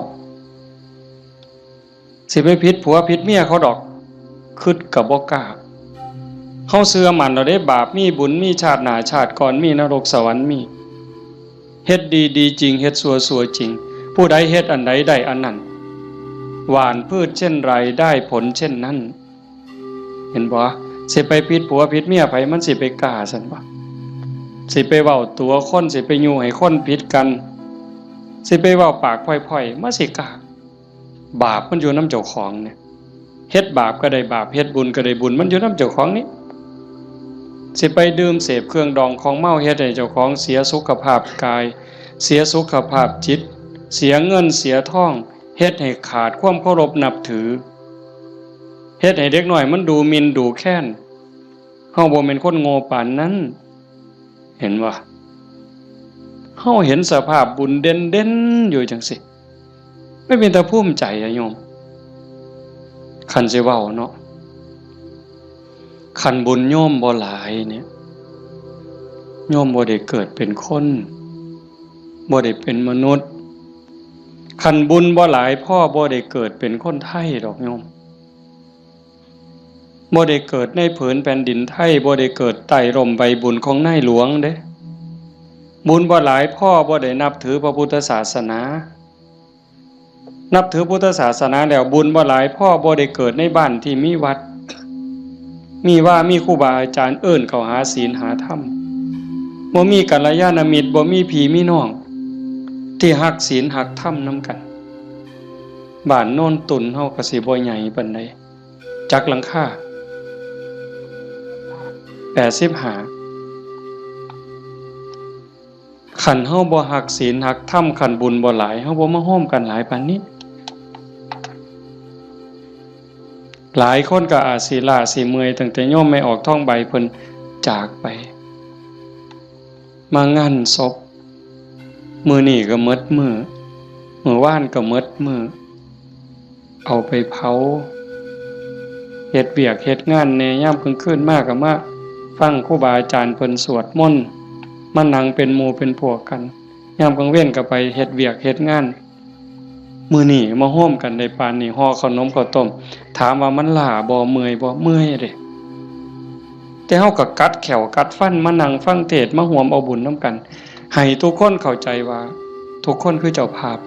สิไปผิดผัวผิดเมียเขาดอก คิดก็บ่กล้า เฮาเชื่อมั่นแล้วเด้ บาปมีบุญมี ชาติหน้าชาติก่อนมี นรกสวรรค์มี เฮ็ดดีดีจริง เฮ็ดชั่วชั่วจริง ผู้ใดเฮ็ดอันใดได้อันนั้น หว่านพืชเช่นไรได้ผลเช่นนั้น เห็นบ่ สิไปผิดผัวผิดเมียไผ มันสิไปกล้าซั่นบ่ สิไปเว้าตั๋วคน สิไปยุให้คนผิดกัน สิไปเว้าปากพ่อยๆ มันสิกล้า บาปมันอยู่นำเจ้าของเนี่ย เฮ็ดบาปก็ได้บาป เฮ็ดบุญก็ได้บุญ มันอยู่นำเจ้าของนี่ สิไปดื่มเสพเครื่องดองของเมา เฮ็ดให้เจ้าของเสียสุขภาพกาย เสียสุขภาพจิต เสียเงินเสียทอง เฮ็ดให้ขาดความเคารพนับถือ เฮ็ดให้เด็กน้อยมันดูหมิ่นดูแคลน เฮาบ่แม่นคนโง่ปานนั้น เห็นบ่ เฮาเห็นสภาพบุญเด่นๆ อยู่จังซี่ มันเป็นตาภูมิใจอะโยม คันสิเว้าเนาะ คันบุญโยมบ่หลายเนี่ย โยมบ่ได้เกิดเป็นคน บ่ได้เป็นมนุษย์ คันบุญบ่หลายพอ บ่ได้เกิดเป็นคนไทยดอกโยม บ่ได้เกิดในผืนแผ่นดินไทย บ่ได้เกิดใต้ร่มใบบุญของนายหลวงเด้ บุญบ่หลายพอ บ่ได้นับถือพระพุทธศาสนา นับถือพุทธศาสนาแล้ว บุญบ่หลายพอ บ่ได้เกิดในบ้านที่มีวัด มีวา มีครูบาอาจารย์เอิ้นเข้าหาศีลหาธรรม บ่มีกัลยาณมิตร บ่มีพี่มีน้อง ที่ฮักศีลฮักธรรมนำกัน บ้านโนนตุ่นเฮาก็สิบ่ใหญ่ปานใด จักหลังคา แปดสิบห้า คันเฮาบ่ฮักศีลฮักธรรม คันบุญบ่หลาย เฮาบ่มาโฮมกันหลายปานนี้ หลายคนก็อาจสิล้าสิเมื่อย ตั้งแต่โยมแม่ออกทองใบเพิ่นจากไป มางานศพ มื้อนี้ก็หมดมื้อ มื้อวานก็หมดมื้อ เอาไปเผา เฮ็ดเวียกเฮ็ดงานแหน่ ยามกลางคืนมาก็มาฟังครูบาอาจารย์เพิ่นสวดมนต์ มานั่งเป็นหมู่เป็นพวกกัน ยามกลางเว็นก็ไปเฮ็ดเวียกเฮ็ดงาน มื้อนี้มาโฮมกันได้ปานนี้ ห่อขนมข้าวต้ม ถามว่ามันล้าบ่ เมื่อยบ่ เมื่อยเด้ แต่เฮาก็กัดแข้วกัดฟันมานั่งฟังเทศน์ มาร่วมเอาบุญนำกัน ให้ทุกคนเข้าใจว่าทุกคนคือเจ้าภาพ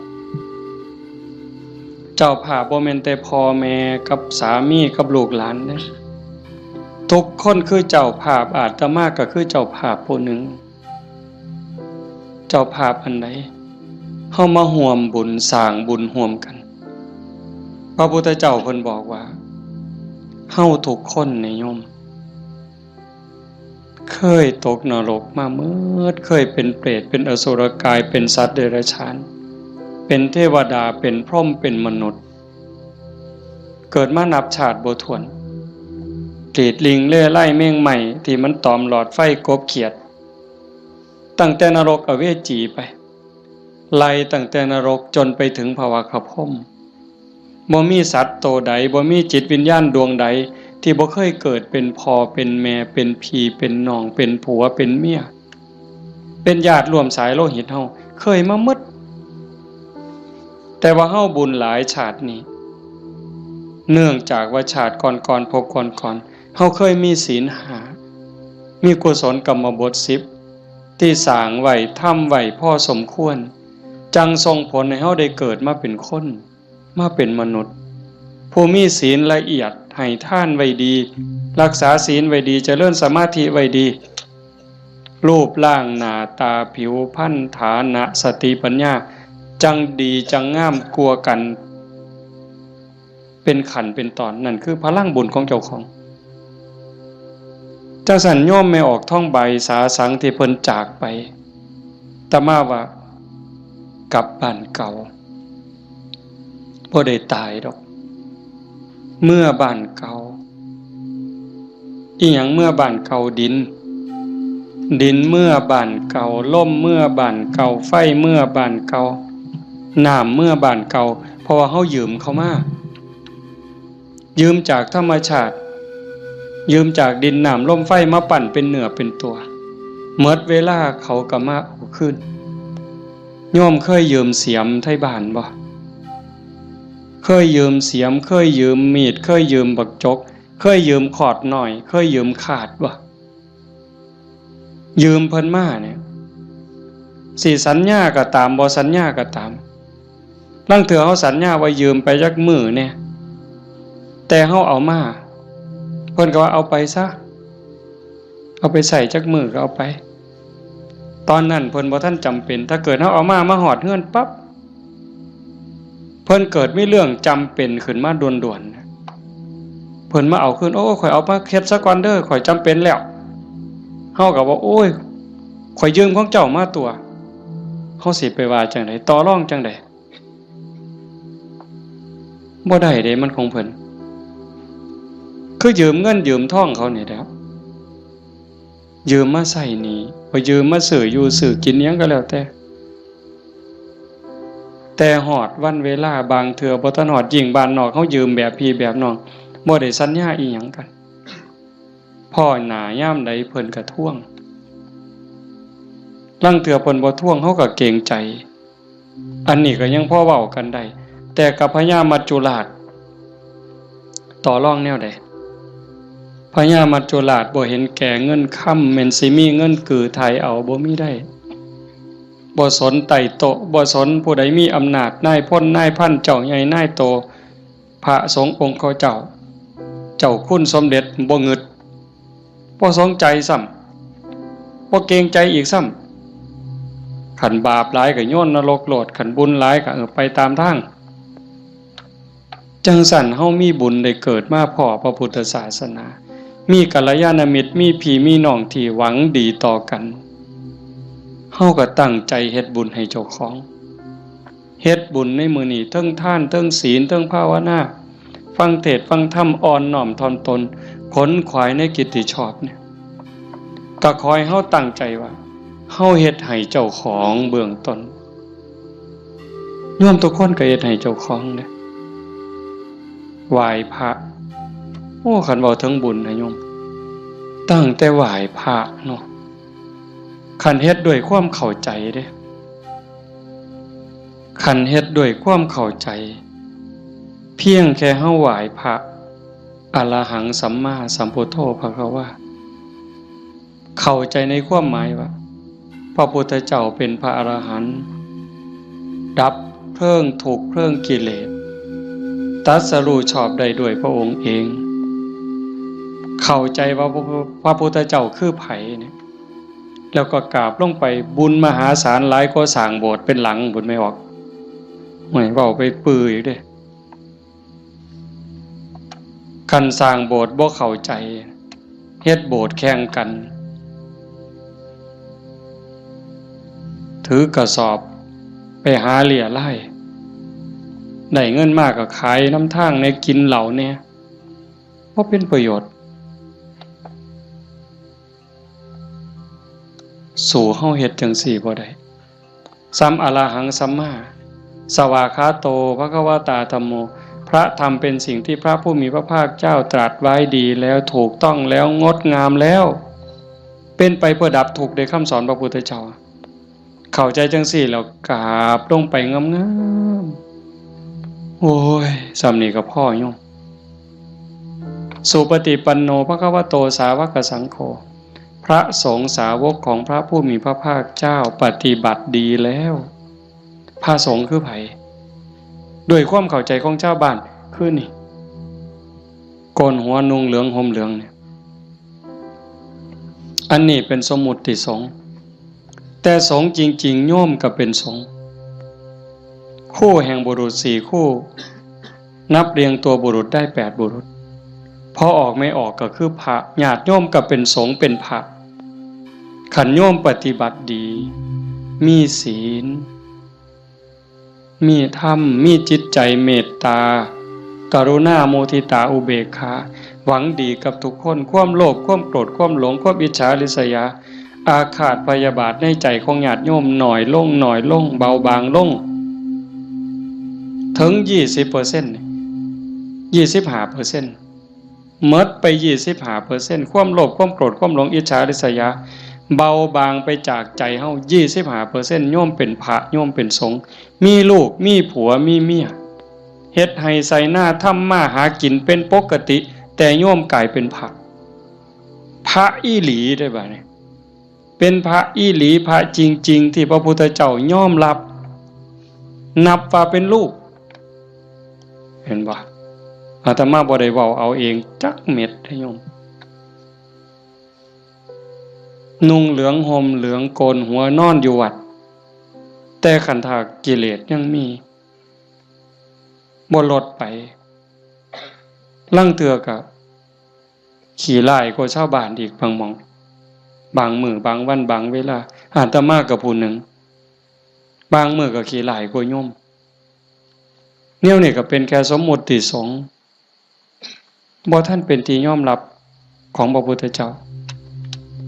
เจ้าภาพบ่แม่นแต่พ่อแม่กับสามีกับลูกหลานเด้ ทุกคนคือเจ้าภาพ อาตมาก็คือเจ้าภาพผู้หนึ่ง เจ้าภาพอันใด เฮามาร่วมบุญสร้างบุญร่วมกัน พระพุทธเจ้าเพิ่นบอกว่า เฮาทุกคนนี่โยม เคยตกนรกมาเมิด เคยเป็นเปรต เป็นอสุรกาย เป็นสัตว์เดรัจฉาน เป็นเทวดา เป็นพรหม เป็นมนุษย์ เกิดมานับชาติบ่ถ้วน กรีดลิงเล่ไล่แมงไม้ที่มันตอมหลอดไฟกบเขียด ตั้งแต่นรกอเวจีไป ไล่ตั้งแต่นรกจนไปถึงภวคพรหม บ่มีสัตว์โตใด บ่มีจิตวิญญาณดวงใด ที่บ่เคยเกิดเป็นพ่อเป็นแม่ เป็นพี่เป็นน้อง เป็นผัวเป็นเมีย เป็นญาติร่วมสายโลหิตเฮา เคยมาหมด แต่ว่าเฮาบุญหลายชาตินี้ เนื่องจากว่าชาติก่อนๆ ภพก่อนๆ เฮาเคยมีศีลห้า มีกุศลกรรมบทสิบ ที่สร้างไว้ ทำไว้พอสมควร จั่งส่งผลให้เฮาได้เกิดมาเป็นคน มาเป็นมนุษย์ ผู้มีศีลละเอียด ให้ทานไว้ดี รักษาศีลไว้ดี เจริญสมาธิไว้ดี รูปร่างหน้าตาผิวพรรณฐานะสติปัญญา จั่งดีจั่งงามกว่ากัน เป็นขั้นเป็นตอน นั่นคือพลังบุญของเจ้าของ จั่งซั้นโยมแม่ออกทองใบสาสังที่เพิ่นจากไป อาตมาว่ากลับบ้านเก่า บ่ได้ตายดอก เมือบ้านเก่า อิหยังเมือบ้านเก่า ดิน ดินเมือบ้านเก่า ลมเมือบ้านเก่า ไฟเมือบ้านเก่า น้ำเมือบ้านเก่า เพราะว่าเฮายืมเขามา ยืมจากธรรมชาติ ยืมจากดินน้ำลมไฟมาปั้นเป็นเนื้อเป็นตัว หมดเวลาเขาก็มาเอาคืน โยมเคยยืมเสียมไทบ้านบ่ เคยยืมเสียม เคยยืมมีด เคยยืมบักจก เคยยืมขอดน้อย เคยยืมคาดบ่ ยืมเพิ่นมาเนี่ย สิสัญญาก็ตาม บ่สัญญาก็ตาม ลางเทื่อเฮาสัญญาว่ายืมไปจักมื้อแหน่ แต่เฮาเอามา เพิ่นก็ว่าเอาไปซะ เอาไปใช้จักมื้อก็เอาไป ตอนนั้นเพิ่นบ่ทันจำเป็น ถ้าเกิดเฮาเอามา มาฮอดเฮือนปั๊บ เพิ่นเกิดมีเรื่องจำเป็นขึ้นมาด่วนๆ เพิ่นมาเอาคืน โอ้ ข้อยเอามาเฮ็ดซะก่อนเด้อ ข้อยจำเป็นแล้ว เฮาก็ว่า โอ้ย ข้อยยืมของเจ้ามาตั๊ว เฮาสิไปว่าจั่งใด ต่อรองจั่งใด บ่ได้เด้ มันของเพิ่น คือยืมเงินยืมทองเขานี่แหละ ยืมมาใช้หนี้ บ่ยืมมาซื้ออยู่ซื้อกินอิหยังก็แล้วแต่ แต่ฮอดวันเวลา บางเทื่อบ่ทันฮอด ยิ่งบ้านนอกเฮายืมแบบพี่แบบน้อง บ่ได้สัญญาอิหยังกัน พ้อหน้ายามใดเพิ่นก็ทวง ลางเทื่อเพิ่นบ่ทวง เฮาก็เกรงใจ อันนี้ก็ยังพอเว้ากันได้ แต่กับพญามัจจุราช ต่อรองแนวใด พญามัจจุราชบ่เห็นแก่เงินคำ แม่นสิมีเงินกือไถ่เอา บ่มีได้ บ่สนไต่โต๊ะ บ่สนผู้ใดมีอำนาจ นายพลนายพัน เจ้าใหญ่นายโต พระสงฆ์องค์เขาเจ้า เจ้าคุณสมเด็จ บ่งึด บ่สนใจซ้ำ บ่เกรงใจอีกซ้ำ คันบาปหลายก็โยนนรกโลด คันบุญหลายก็ เออ ไปตามทาง จั่งซั้นเฮามีบุญได้เกิดมาพ้อพระพุทธศาสนา มีกัลยาณมิตร มีพี่มีน้องที่หวังดีต่อกัน เฮาก็ตั้งใจเฮ็ดบุญให้เจ้าของ เฮ็ดบุญในมื้อนี้ เทิงทาน เทิงศีล เทิงภาวนา ฟังเทศน์ฟังธรรม อ่อนน้อมถ่อมตน ขนขวายในกิจที่ชอบเนี่ย ก็ขอให้เฮาตั้งใจว่า เฮาเฮ็ดให้เจ้าของเบื้องต้น โยมทุกคนก็เฮ็ดให้เจ้าของเด้ ไหว้พระ โอ้ คันเว้าถึงบุญนะโยม ตั้งแต่ไหว้พระเนาะ คันเฮ็ดด้วยความเข้าใจเด้ คันเฮ็ดด้วยความเข้าใจ เพียงแค่เฮาไหว้พระ อะระหังสัมมาสัมพุทโธภะคะวา เข้าใจในความหมายว่า พระพุทธเจ้าเป็นพระอรหันต์ ดับเพลิงทุกข์เพลิงกิเลส ตรัสรู้ชอบได้ด้วยพระองค์เอง เข้าใจว่าพระ พระพุทธเจ้าคือไผเนี่ย แล้วก็กราบลงไป บุญมหาศาลหลายกว่าสร้างโบสถ์เป็นหลัง บุญไม่ออก ไม่เว้าไปปืออีกเด้ คันสร้างโบสถ์บ่เข้าใจ เฮ็ดโบสถ์แข่งกัน ถือกระสอบไปหาเรี่ยไล่ ได้เงินมาก็ขายนำทางแหน่ กินเหล้าแหน่ บ่เป็นประโยชน์ สู้เฮาเฮ็ดจั่งซี้บ่ได้ สัมอะระหังสัมมา สวากขาโต ภะคะวะตา ธัมโม พระธรรมเป็นสิ่งที่พระผู้มีพระภาคเจ้าตรัสไว้ดีแล้ว ถูกต้องแล้ว งดงามแล้ว เป็นไปเพื่อดับทุกข์ ได้คำสอนพระพุทธเจ้า เข้าใจจั่งซี้แล้วกราบลงไปงามๆ โอ้ย ส่ำนี้ก็พอโยม สุปฏิปันโน ภะคะวะโต สาวกสังโฆ พระสงฆ์สาวกของพระผู้มีพระภาคเจ้าปฏิบัติดีแล้ว พระสงฆ์คือไผ ด้วยความเข้าใจของชาวบ้านคือนี่ โกนหัวนุ่งเหลืองห่มเหลืองเนี่ย อันนี้เป็นสมมุติสงฆ์ แต่สงฆ์จริงๆ โยมก็เป็นสงฆ์ คู่แห่งบุรุษสี่คู่ นับเรียงตัวบุรุษได้แปดบุรุษ พอออกไม่ออกก็คือพระ ญาติโยมก็เป็นสงฆ์เป็นพระ คันโยมปฏิบัติดี มีศีล มีธรรม มีจิตใจเมตตา กรุณา มุทิตา อุเบกขา หวังดีกับทุกคน ความโลภ ความโกรธ ความหลง ความอิจฉาริษยา อาฆาตพยาบาทในใจของญาติโยมน้อยลง น้อยลง เบาบางลง ถึงยี่สิบเปอร์เซ็นต์ ยี่สิบห้าเปอร์เซ็นต์ หมดไปยี่สิบห้าเปอร์เซ็นต์ ความโลภ ความโกรธ ความหลง อิจฉาริษยา เบาบางไปจากใจเฮา ยี่สิบห้าเปอร์เซ็นต์ โยมเป็นพระ โยมเป็นสงฆ์ มีลูก มีผัว มีเมีย เฮ็ดไฮ่ไถนา ทำมาหากินเป็นปกติ แต่โยมกลายเป็นพระ พระอีหลีได้บ่เนี่ย เป็นพระอีหลี พระจริงๆ ที่พระพุทธเจ้ายอมรับ นับว่าเป็นลูก เห็นบ่ อาตมาบ่ได้เว้าเอาเองจักเม็ดเด้อโยม นุ่งเหลืองห่มเหลืองโกนหัวนอนอยู่วัด แต่คันถ้ากิเลสยังมี บ่ลดไป ลางเทื่อก็ขี้ร้ายกว่าชาวบ้านอีกบางหม่อง บางมื้อบางวันบางเวลา อาตมาก็ผู้หนึ่ง บางมื้อก็ขี้ร้ายกว่าโยม แนวนี้ก็เป็นแค่สมมุติสงฆ์ บ่ทันเป็นที่ยอมรับของพระพุทธเจ้า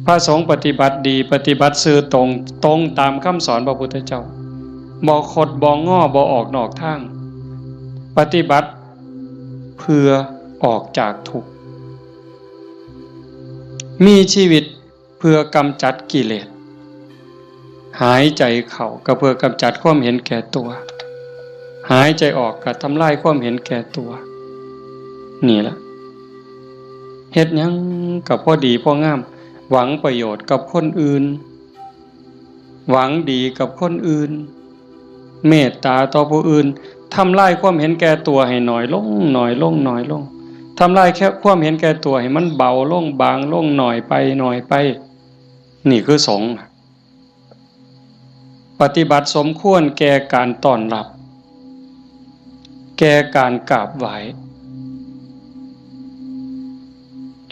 พระสงฆ์ปฏิบัติดี ปฏิบัติซื่อตรง ตรงตามคำสอนพระพุทธเจ้า บ่คดบ่งอ บ่ออกนอกทาง ปฏิบัติเพื่อออกจากทุกข์ มีชีวิตเพื่อกำจัดกิเลส หายใจเข้าก็เพื่อกำจัดความเห็นแก่ตัว หายใจออกก็ทำลายความเห็นแก่ตัว นี่ล่ะ เฮ็ดหยังก็พอดีพองาม หวังประโยชน์กับคนอื่น หวังดีกับคนอื่น เมตตาต่อผู้อื่น ทำลายความเห็นแก่ตัวให้น้อยลง น้อยลง น้อยลง ทำลายแค่ความเห็นแก่ตัวให้มันเบาลง บางลง น้อยไป น้อยไป นี่คือสงฆ์ ปฏิบัติสมควรแก่การต้อนรับ แก่การกราบไหว้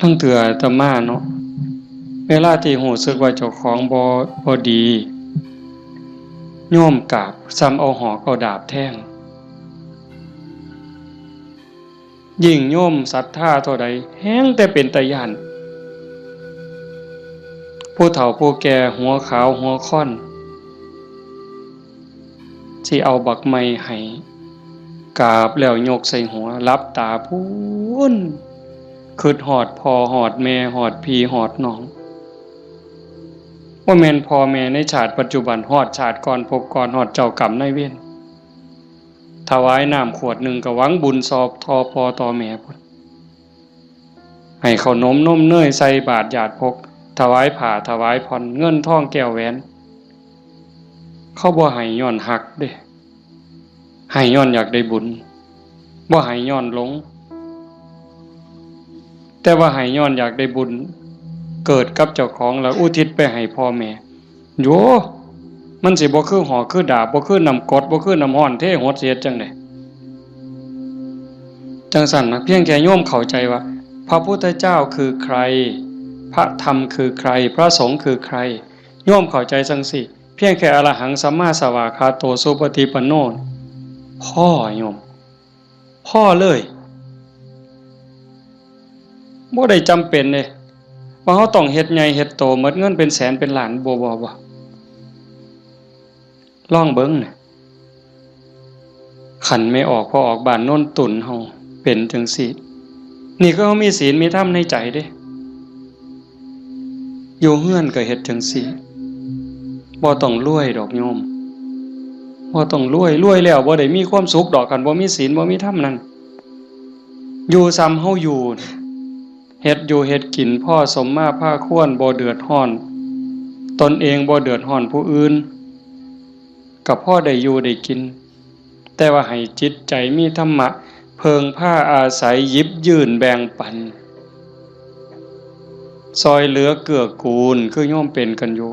ลางเทื่ออาตมาเนาะ เวลาที่รู้สึกว่าเจ้าของบ่ บ่ดี โยมกราบ ส่ำเอาหอกเอาดาบแทง ยิ่งโยมศรัทธาเท่าใด แฮ่งแต่เป็นตาย้าน ผู้เฒ่าผู้แก่หัวขาวหัวค่อน สิเอาบักไม้ให้ กราบแล้วยกใส่หัว หลับตาพู้น คิดฮอดพ่อฮอดแม่ ฮอดพี่ฮอดน้อง บ่แม่นพ่อแม่ในชาติปัจจุบัน ฮอดชาติก่อนภพก่อน ฮอดเจ้ากรรมนายเวร ถวายน้ำขวดหนึ่งก็หวังบุญซอบต่อพ่อต่อแม่พุ้น ให้ข้าวนมนมเนยใส่บาตรญาติพก ถวายผ้าถวายผ่อน เงินทองแก้วแหวน เขาบ่ให้ย้อนฮักเด้ ให้ย้อนอยากได้บุญ บ่ให้ย้อนหลง แต่ว่าให้ย้อนอยากได้บุญ เกิดกับเจ้าของแล้วอุทิศไปให้พ่อแม่ โย มันสิบ่คือหอกคือดาบ บ่คือน้ำกรด บ่คือน้ำร้อนเทหด สิเฮ็ดจั่งใด จั่งซั้นนะ เพียงแค่โยมเข้าใจว่า พระพุทธเจ้าคือใคร พระธรรมคือใคร พระสงฆ์คือใคร โยมเข้าใจจั่งซี้ เพียงแค่อรหังสัมมาสวากขาโตสุปฏิปันโน พอโยม พอเลย บ่ได้จำเป็นเด้ ว่าเราต้องเฮ็ดใหญ่เฮ็ดโต หมดเงินเป็นแสนเป็นล้าน บ่ บ่ บ่ ลองเบิ่งน่ะ คันแม่ออกพ่อออกบ้านโนนตุนเฮาเป็นจั่งซี้ นี่คือเฮามีศีลมีธรรมในใจเด้ อยู่เฮือนก็เฮ็ดจั่งซี้ บ่ต้องรวยดอกโยม บ่ต้องรวย รวยแล้วบ่ได้มีความสุขดอก คันบ่มีศีลบ่มีธรรมนั่น อยู่ส่ำเฮาอยู่ เฮ็ดอยู่เฮ็ดกินพอสมมาพาควร บ่เดือดร้อน ตนเองบ่เดือดร้อนผู้อื่น ก็พอได้อยู่ได้กิน แต่ว่าให้จิตใจมีธรรมะ เพิ่งพาอาศัย หยิบยื่นแบ่งปัน ซอยเหลือเกื้อกูล คือโยมเป็นกันอยู่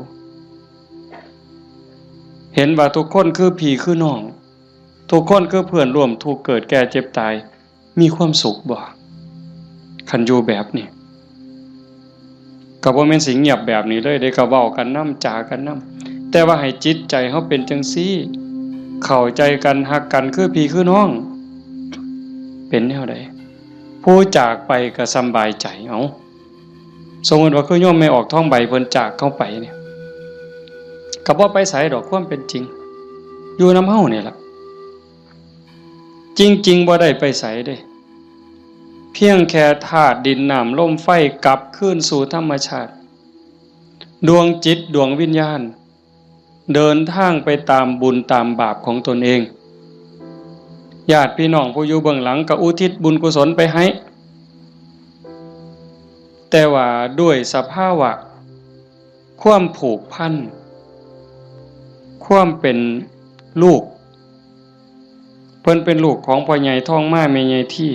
เห็นว่าทุกคนคือพี่คือน้อง ทุกคนคือเพื่อนร่วมทุกข์เกิดแก่เจ็บตาย มีความสุขบ่ คันอยู่แบบนี้ ก็บ่แม่นสิเงียบแบบนี้เลยเด้ ก็เว้ากันนำ จากันนำ แต่ว่าให้จิตใจเฮาเป็นจั่งซี้ เข้าใจกัน ฮักกัน คือพี่คือน้อง เป็นแนวใด ผู้จากไปก็สำบายใจ เอ้า สมมุติว่าคือโยมแม่ออกทองใบเพิ่นจากเฮาไปเนี่ย ก็บ่ไปไสดอก ความเป็นจริง อยู่นำเฮานี่ล่ะ จริงๆ บ่ได้ไปไสเด้ เพียงแค่ธาตุดินน้ำลมไฟกลับคืนสู่ธรรมชาติ ดวงจิตดวงวิญญาณ เดินทางไปตามบุญตามบาปของตนเอง ญาติพี่น้องผู้อยู่เบื้องหลังก็อุทิศบุญกุศลไปให้ แต่ว่าด้วยสภาวะ ความผูกพัน ความเป็นลูก เพิ่นเป็นลูกของพ่อใหญ่ทองมาแม่ใหญ่ที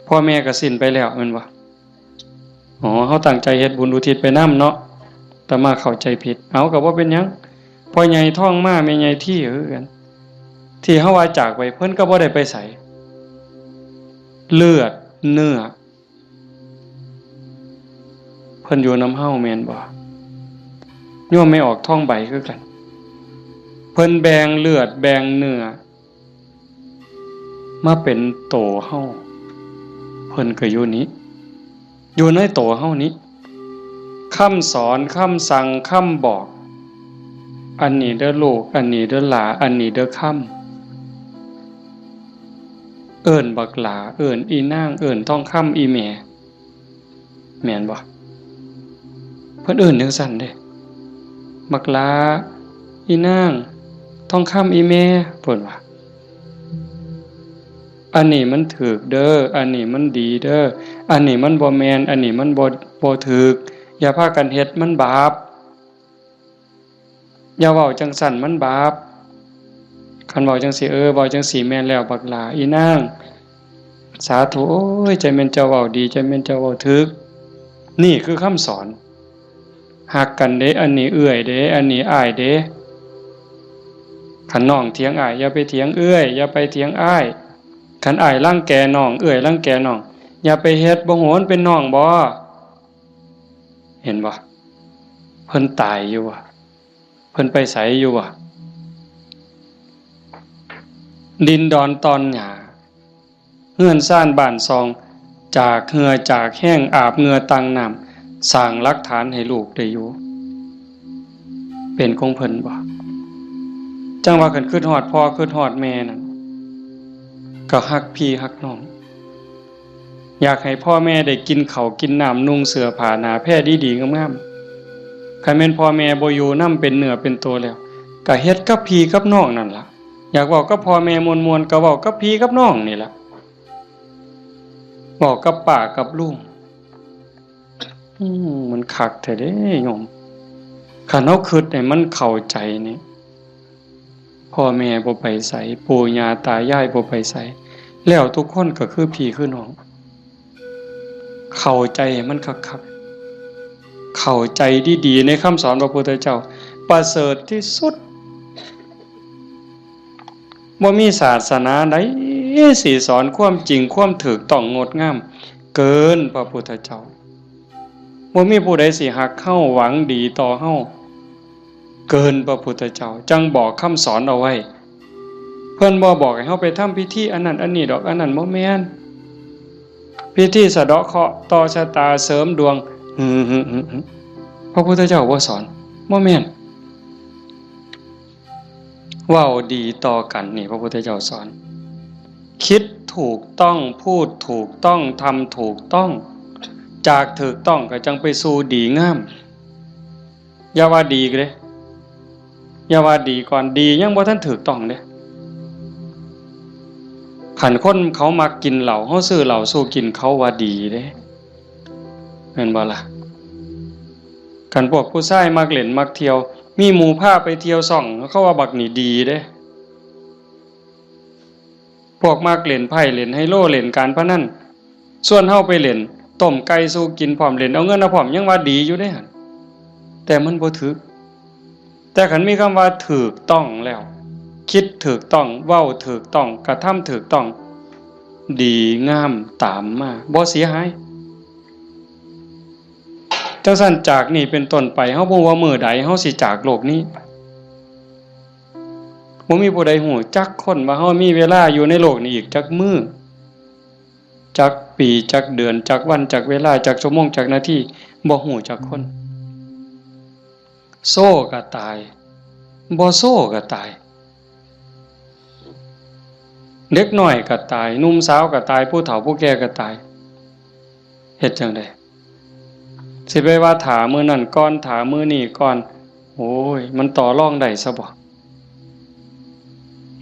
พ่อแม่ก็สิ้นไปแล้วแม่นบ่ อ๋อ เฮาตั้งใจเฮ็ดบุญอุทิศไปนำเนาะ อาตมาเข้าใจผิด เอา ก็บ่เป็นหยัง พ่อใหญ่ทองมาแม่ใหญ่ทีคือกัน ที่เฮาว่าจากไป เพิ่นก็บ่ได้ไปไส เลือดเนื้อ เพิ่นอยู่นำเฮาแม่นบ่ โยมแม่ออกทองใบคือกัน เพิ่นแบ่งเลือดแบ่งเนื้อ มาเป็นโตเฮา เพิ่นก็อยู่นี้ อยู่ในโตเฮานี้ คำสอน คำสั่ง คำบอก อันนี้เด้อลูก อันนี้เด้อหลา อันนี้เด้อคำ เอิ้นบักหลา เอิ้นอีนาง เอิ้นทองคำอีแม่ แม่นบ่ เพิ่นเอิ้นจั่งซั้นเด้ บักหลา อีนาง ทองคำอีแม่ เพิ่นว่า อันนี้มันถูกเด้อ อันนี้มันดีเด้อ อันนี้มันบ่แม่น อันนี้มันบ่ บ่ถูก อย่าพากันเฮ็ด มันบาป อย่าเว้าจั่งซั้น มันบาป คันเว้าจั่งซี้ เออ เว้าจั่งซี้แม่นแล้ว บักหล้า อีนาง สาธุ โอ้ย จั่งแม่นเจ้าเว้าดี จั่งแม่นเจ้าเว้าถูก นี่คือคำสอน ฮักกันเด้ อันนี้เอื้อยเด้ อันนี้อ้ายเด้ คันน้องเถียงอ้าย อย่าไปเถียงเอื้อย อย่าไปเถียงอ้าย คันอ้ายรังแกน้อง เอื้อยรังแกน้อง อย่าไปเฮ็ด บ่ฮู้มันเป็นน้องบ่ เห็นบ่ เพิ่นตายอยู่บ่ เพิ่นไปไสอยู่บ่ ดินดอนตอนหญ้า เฮือนซานบ้านซอง จากเหื่อจากแฮง อาบเหงื่อต่างน้ำ สร้างหลักฐานให้ลูกได้อยู่ เป็นของเพิ่นบ่ จั่งว่าคันคิดฮอดพ่อคิดฮอดแม่นั่น ก็ฮักพี่ฮักน้อง อยากให้พ่อแม่ได้กินข้าวกินน้ำ นุ่งเสื้อผ้าหน้าแพรดีๆงามๆ คันแม่นพ่อแม่บ่อยู่นำเป็นเนื้อเป็นตัวแล้ว ก็เฮ็ดกับพี่กับน้องนั่นล่ะ อยากเว้ากับพ่อแม่ม่วนๆ ก็เว้ากับพี่กับน้องนี่ล่ะ เว้ากับป้ากับลุง อืม มันคักแท้เด้โยม คันเฮาคิดให้มันเข้าใจนี่ พ่อแม่บ่ไปไส ปู่ย่าตายายบ่ไปไส แล้วทุกคนก็คือพี่คือน้อง เข้าใจให้มันคักๆ เข้าใจดีๆ ในคำสอนพระพุทธเจ้า ประเสริฐที่สุด บ่มีศาสนาใดสิสอนความจริงความถูกต้องงดงาม เกินพระพุทธเจ้า บ่มีผู้ใดสิฮักเฮาหวังดีต่อเฮา เกินพระพุทธเจ้า จั่งบอกคำสอนเอาไว้ เพิ่นบ่บอกให้เฮาไปทำพิธีอันนั้นอันนี้ดอก อันนั้นบ่แม่น พิธีสะเดาะเคราะห์ต่อชะตาเสริมดวง หึ หึ หึ หึ พระพุทธเจ้าบ่สอน บ่แม่น เว้าดีต่อกันนี่พระพุทธเจ้าสอน คิดถูกต้อง พูดถูกต้อง ทำถูกต้อง จากถูกต้องก็จั่งไปสู่ดีงาม อย่าว่าดีเด้ อย่าว่าดีก่อน ดียังบ่ทันถูกต้องเด้ คันคนเขามักกินเหล้า เฮาซื้อเหล้าสู่กิน เขาว่าดีเด้ แม่นบ่ล่ะ คันพวกผู้ชายมักเล่นมักเที่ยว มีหมู่พาไปเที่ยวซ่อง เขาว่าบักนี่ดีเด้ พวกมักเล่นไพ่เล่นไฮโลเล่นการพนัน ชวนเฮาไปเล่น ต้มไก่สู่กินพร้อม เล่นเอาเงินเอาพร้อม ยังว่าดีอยู่เด้หั่น แต่มันบ่ถืก แต่คันมีคำว่าถูกต้องแล้ว คิดถูกต้อง เว้าถูกต้อง กระทำถูกต้อง ดีงามตามมา บ่เสียหาย จั่งซั้นจากนี้เป็นต้นไป เฮาบ่ฮู้ว่ามื้อใดเฮาสิจากโลกนี้ไป บ่มีผู้ใดฮู้จักคนว่าเฮามีเวลาอยู่ในโลกนี้อีกจักมื้อ จักปี จักเดือน จักวัน จักเวลา จักชั่วโมง จักนาที บ่ฮู้จักคน โซก็ตาย บ่โซก็ตาย เด็กน้อยก็ตาย หนุ่มสาวก็ตาย ผู้เฒ่าผู้แก่ก็ตาย เฮ็ดจั่งใด สิไปว่าถ้ามื้อนั้นก่อน ถ้ามื้อนี้ก่อน โอ้ย มันต่อรองได้ซะบ่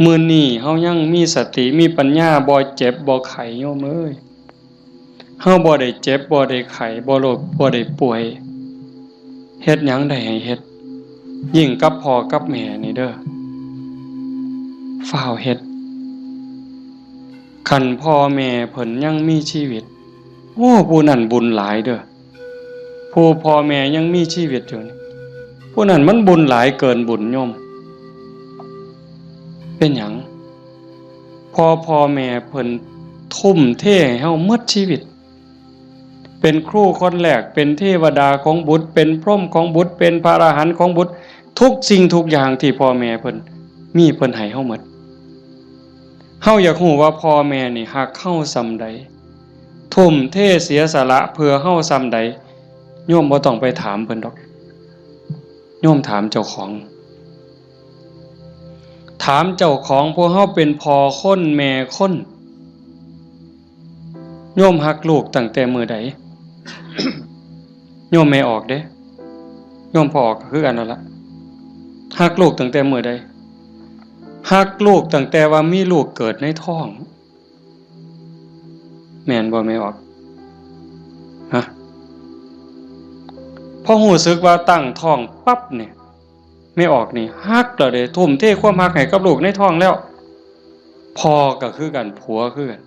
มื้อนี้เฮายังมีสติ มีปัญญา บ่เจ็บ บ่ไข้ โยมเอ้ย เฮาบ่ได้เจ็บ บ่ได้ไข้ บ่โรค บ่ได้ป่วย เฮ็ดหยังได้ให้เฮ็ด ยิ่งกับพ่อกับแม่นี่เด้อ ฟ้าวเฮ็ด คันพ่อแม่เพิ่นยังมีชีวิต โอ้ ผู้นั้นบุญหลายเด้อ ผู้พ่อแม่ยังมีชีวิตอยู่นี่ ผู้นั้นมันบุญหลายเกินบุญโยม เป็นหยัง พ่อ พ่อแม่เพิ่นทุ่มเทให้เฮาหมดชีวิต เป็นครูคนแรก เป็นเทวดาของบุตร เป็นพรหมของบุตร เป็นพระอรหันต์ของบุตร ทุกสิ่งทุกอย่างที่พ่อแม่เพิ่นมี เพิ่นให้เฮาหมด เฮาอยากฮู้ว่าพ่อแม่นี่ฮักเฮาส่ำใด ทุ่มเทเสียสละเพื่อเฮาส่ำใด โยมบ่ต้องไปถามเพิ่นดอก โยมถามเจ้าของ ถามเจ้าของ พวกเฮาเป็นพ่อคนแม่คน โยมฮักลูกตั้งแต่มื้อใด โยมแม่ออกเด้ โยมพ่อออกก็คือกันนั่นละ ฮักลูกตั้งแต่มื้อใด ฮักลูกตั้งแต่ว่ามีลูกเกิดในท้อง แม่นบ่แม่ออก ฮะ พอรู้สึกว่าตั้งท้องปั๊บเนี่ย แม่ออกนี่ฮักแล้วเด้ ทุ่มเทความฮักให้กับลูกในท้องแล้ว พ่อก็คือกัน ผัวคือกัน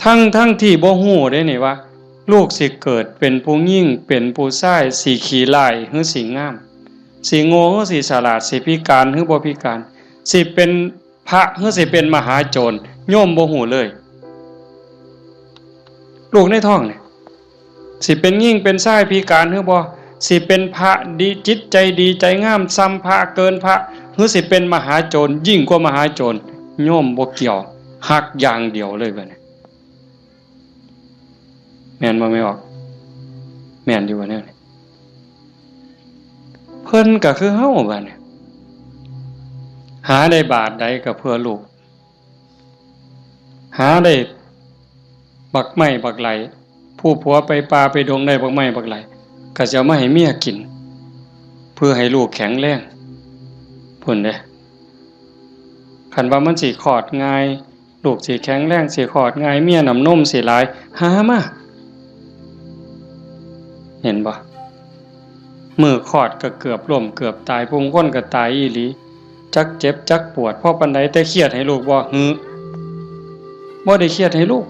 ทั้ง ทั้งที่บ่ฮู้เด้นี่ว่า ลูกสิเกิดเป็นผู้หญิง เป็นผู้ชาย สิขี้ร้ายหรือสิงาม สิโง่หรือสิฉลาด สิพิการหรือบ่พิการ สิเป็นพระหรือสิเป็นมหาโจร โยมบ่ฮู้เลย ลูกในท้องเนี่ย สิเป็นหญิงเป็นชายพิการหรือบ่ สิเป็นพระดี จิตใจดีใจงามส่ำพระ เกินพระ หรือสิเป็นมหาโจร ยิ่งกว่ามหาโจร โยมบ่เกี่ยว ฮักอย่างเดียวเลยบัดนี้ แม่นบ่แม่ออก แม่นอยู่บ่แนวนี้ เพิ่นก็คือเฮาบัดนี้ หาได้บาทใดก็เพื่อลูก หาได้บักไม้บักไหล ผู้ผัวไปป่าไปดงได้บักไม้บักไหล ก็สิเอามาให้เมียกิน เพื่อให้ลูกแข็งแรง พุ้นเด้ คันว่ามันสิคลอดง่าย ลูกสิแข็งแรง สิคลอดง่าย เมียน้ำนมสิหลาย หามา เห็นบ่ มื้อคลอดก็เกือบล้มเกือบตาย ผู้บางคนก็ตายอีหลี จักเจ็บจักปวดพอปานใด แต่เครียดให้ลูกบ่ หือ บ่ได้เครียดให้ลูก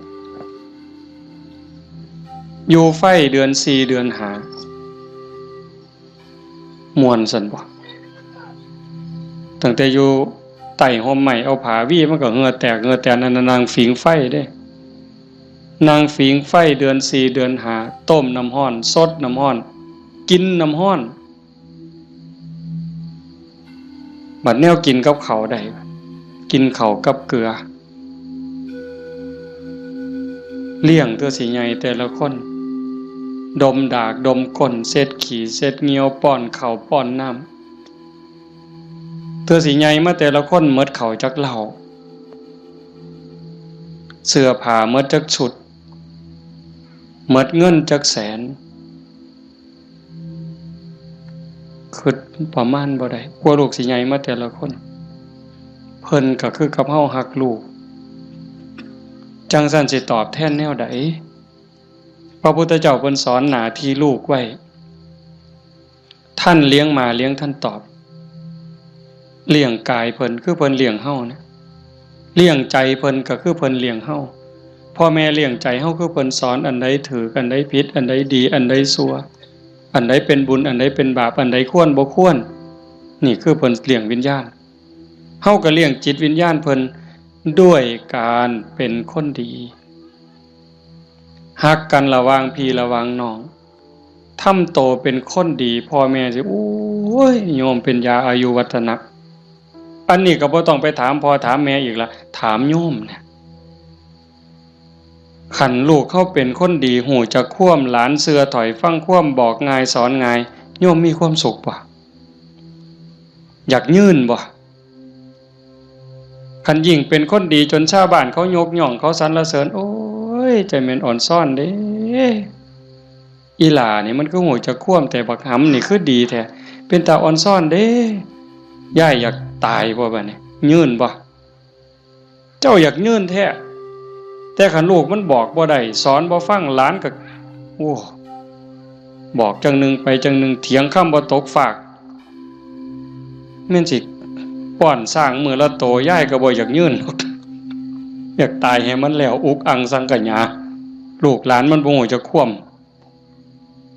อยู่ไฟเดือนสี่เดือนห้า ม่วนซั่นบ่ ตั้งแต่อยู่ใต้ฮ่มไม้ เอาผ้าวีมันก็เหงื่อแตกเหงื่อแตน นั่นน่ะนั่งผิงไฟเด้ นั่งผิงไฟเดือนสี่เดือนห้า ต้มน้ำร้อน สดน้ำร้อน กินน้ำร้อน บัดแนวกินกับข้าวได้ กินข้าวกับเกลือ เลี้ยงเทื่อสิใหญ่แต่ละคน ดมดากดมก้น เช็ดขี้เช็ดเหงี้ยว ป้อนข้าวป้อนน้ำ เทื่อสิใหญ่มาแต่ละคนหมดข้าวจักเล่า เสื้อผ้าหมดจักชุด หมดเงินจักแสน คิดประมาณบ่ได้ กว่าลูกสิใหญ่มาแต่ละคน เพิ่นก็คือกับเฮาฮักลูก จั่งซั้นสิตอบแทนแนวใด พระพุทธเจ้าเพิ่นสอนหน้าที่ลูกไว้ ท่านเลี้ยงมาเลี้ยงท่านตอบ เลี้ยงกายเพิ่นคือเพิ่นเลี้ยงเฮานะ เลี้ยงใจเพิ่นก็คือเพิ่นเลี้ยงเฮา พ่อแม่เลี้ยงใจเฮาคือเพิ่นสอนอันใดถูก อันใดผิด อันใดดี อันใดชั่ว อันใดเป็นบุญ อันใดเป็นบาป อันใดควรบ่ควร นี่คือเพิ่นเลี้ยงวิญญาณ เฮาก็เลี้ยงจิตวิญญาณเพิ่นด้วยการเป็นคนดี ฮักกันระหว่างพี่ระหว่างน้อง ทำโตเป็นคนดี พ่อแม่สิ โอ้ย โยมเป็นยาอายุวัฒนะ อันนี้ก็บ่ต้องไปถามพ่อถามแม่อีกละ ถามโยมเนี่ย คันลูกเฮาเป็นคนดี ฮู้จักความ หลานเชื่อถ้อยฟังความ บอกง่ายสอนง่าย โยมมีความสุขบ่ อยากยืนบ่ คันยิ่งเป็นคนดีจนชาวบ้านเขายกย่อง เขาสรรเสริญ โอ้ย ใจแม่นอ่อนซ้อนเด้ อีหล่านี่มันคือฮู้จักความ แต่บักหำนี่คือดีแท้ เป็นตาอ่อนซ้อนเด้ ยายอยากตายบ่บัดนี้ ยืนบ่ เจ้าอยากยืนแท้ แต่คันลูกมันบอกบ่ได้ สอนบ่ฟัง หลานก็ โอ้ บอกจั่งหนึ่งไปจั่งหนึ่ง เถียงคำบ่ตกฟาก แม่นสิป้อนช้างมื้อละโต ยายก็บ่อยากยืน อยากตายให้มันแล้ว อุกอังสังขยา ลูกหลานมันบ่ฮู้จักความ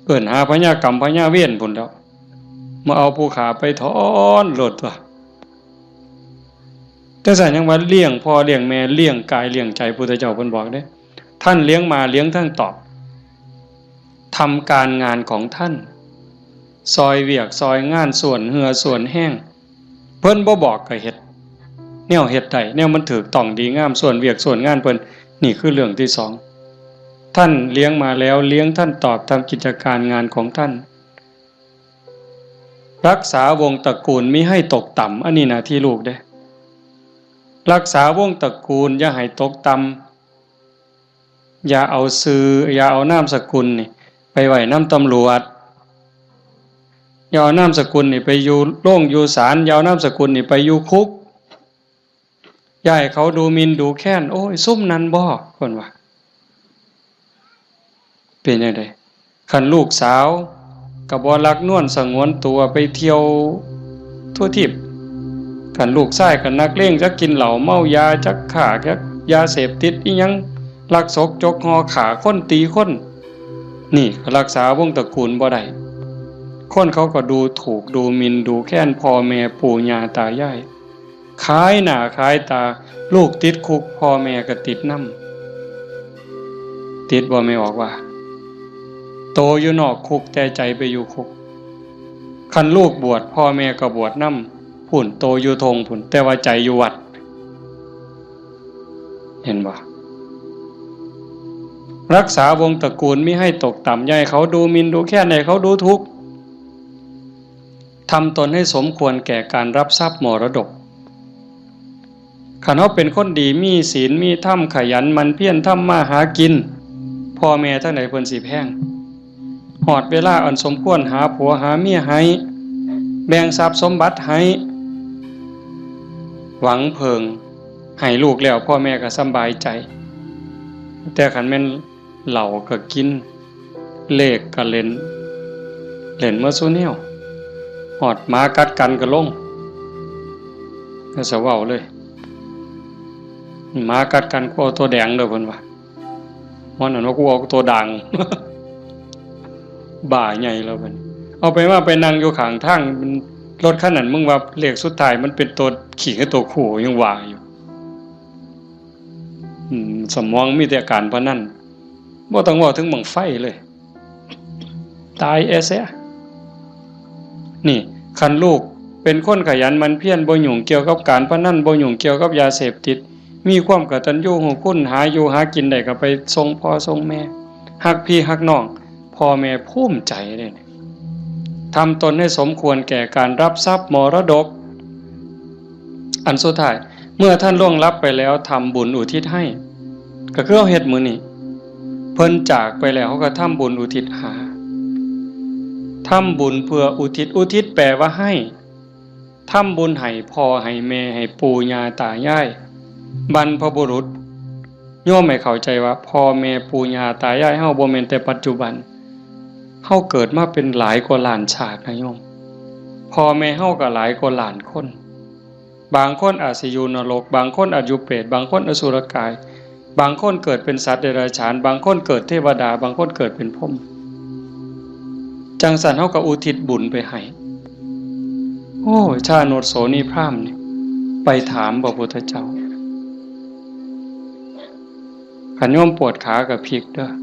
เอิ้นหาพญากรรมพญาเวรพุ้นแหล้ว มาเอาผู้ข้าไปถอนโลดตั๊ว จั่งซั้นยังว่าเลี้ยงพ่อเลี้ยงแม่ เลี้ยงกายเลี้ยงใจ พุทธเจ้าเพิ่นบอกเด้ ท่านเลี้ยงมาเลี้ยงท่านตอบ ทำการงานของท่าน ซอยเวียกซอยงาน ส่วนเหื่อส่วนแฮง เพิ่นบ่บอกก็เฮ็ด แนวเฮ็ดได้ แนวมันถูกต้องดีงาม ส่วนเวียกส่วนงานเพิ่น นี่คือเรื่องที่สอง ท่านเลี้ยงมาแล้ว เลี้ยงท่านตอบ ทำกิจการงานของท่าน รักษาวงศ์ตระกูลมิให้ตกต่ำ อันนี้หน้าที่ลูกเด้ รักษาวงศ์ตระกูลอย่าให้ตกต่ำ อย่าเอาชื่อ อย่าเอานามสกุลนี่ ไปไว้นำตำรวจ อย่าเอานามสกุลนี่ไปอยู่โรงอยู่ศาล อย่าเอานามสกุลนี่ไปอยู่คุก อย่าให้เขาดูหมิ่นดูแคลน โอ้ย ซุมนั้นบ่ เพิ่นว่า เป็นจั่งใด คันลูกสาวก็บ่รักนวลสงวนตัว ไปเที่ยวทั่วทีป คันลูกชายก็นักเลง จักกินเหล้าเมายา จักค้า จักยาเสพติดอิหยัง ลักซกจกห่อ ฆ่าคนตีคน นี่ก็รักษาวงศ์ตระกูลบ่ได้ คนเขาก็ดูถูกดูหมิ่นดูแคลนพ่อแม่ปู่ย่าตายาย ขายหน้าขายตา ลูกติดคุก พ่อแม่ก็ติดนำ ติดบ่ แม่ออกว่า โตอยู่นอกคุกแต่ใจไปอยู่คุก คันลูกบวช พ่อแม่ก็บวชนำพุ้น โตอยู่ทงพุ้น แต่ว่าใจอยู่วัด เห็นบ่ รักษาวงศ์ตระกูลมิให้ตกต่ำ อย่าให้เขาดูหมิ่นดูแคลน อย่าให้เขาดูถูก ทำตนให้สมควรแก่การรับทรัพย์มรดก คันเฮาเป็นคนดี มีศีล มีธรรม ขยันหมั่นเพียรทำมาหากิน พ่อแม่ทั้งหลายเพิ่นสิแพง ฮอดเวลาอันสมควร หาผัวหาเมียให้ แบ่งทรัพย์สมบัติให้ หวังเพิ่งให้ลูกแล้ว พ่อแม่ก็สำบายใจ แต่คันแม่นเหล้าก็กิน เลขก็เล่น เล่นหมดซุแนว ฮอดหมากัดกันก็ลง อย่าสะเว้าเลย หมากัดกัน กูเอาตัวแดงเด้อ เพิ่นว่า มันนั่นว่า กูเอาตัวด่าง บ้าใหญ่แล้วบัดนี้ เอาไปว่าไปนั่งอยู่ข้างทาง รถคันนั้น มึงว่าเลขสุดท้ายมันเป็นตัวขี้กับตัวคู่ ยังว่าอยู่ อืม สมองมีแต่การพนัน บ่ต้องเว้าถึงบั้งไฟเลย ตายแอเสีย นี่ คันลูกเป็นคนขยันหมั่นเพียร บ่ยุ่งเกี่ยวกับการพนัน บ่ยุ่งเกี่ยวกับยาเสพติด มีความกตัญญูรู้คุณ หาอยู่หากินได้ก็ไปส่งพ่อส่งแม่ ฮักพี่ฮักน้อง พ่อแม่ภูมิใจเด้ ทำตนให้สมควรแก่การรับทรัพย์มรดก อันสุดท้าย เมื่อท่านล่วงลับไปแล้ว ทำบุญอุทิศให้ ก็คือเฮาเฮ็ดมื้อนี้ เพิ่นจากไปแล้ว เฮาก็ทำบุญอุทิศหา ทำบุญเพื่ออุทิศ อุทิศแปลว่าให้ ทำบุญให้พ่อให้แม่ ให้ปู่ย่าตายาย บรรพบุรุษ โยมให้เข้าใจว่าพ่อแม่ปู่ย่าตายายเฮาบ่แม่นแต่ปัจจุบัน เฮาเกิดมาเป็นหลายกว่าล้านชาตินะโยม พ่อแม่เฮาก็หลายกว่าล้านคน บางคนอาจสิอยู่นรก บางคนอาจอยู่เปรต บางคนอสุรกาย บางคนเกิดเป็นสัตว์เดรัจฉาน บางคนเกิดเทวดา บางคนเกิดเป็นพรหม จั่งซั้นเฮาก็อุทิศบุญไปให้ โอ้ย ชาโนชโสนีพราหมณ์นี่ ไปถามพระพุทธเจ้า คันโยมปวดขาก็พลิกเด้อ อา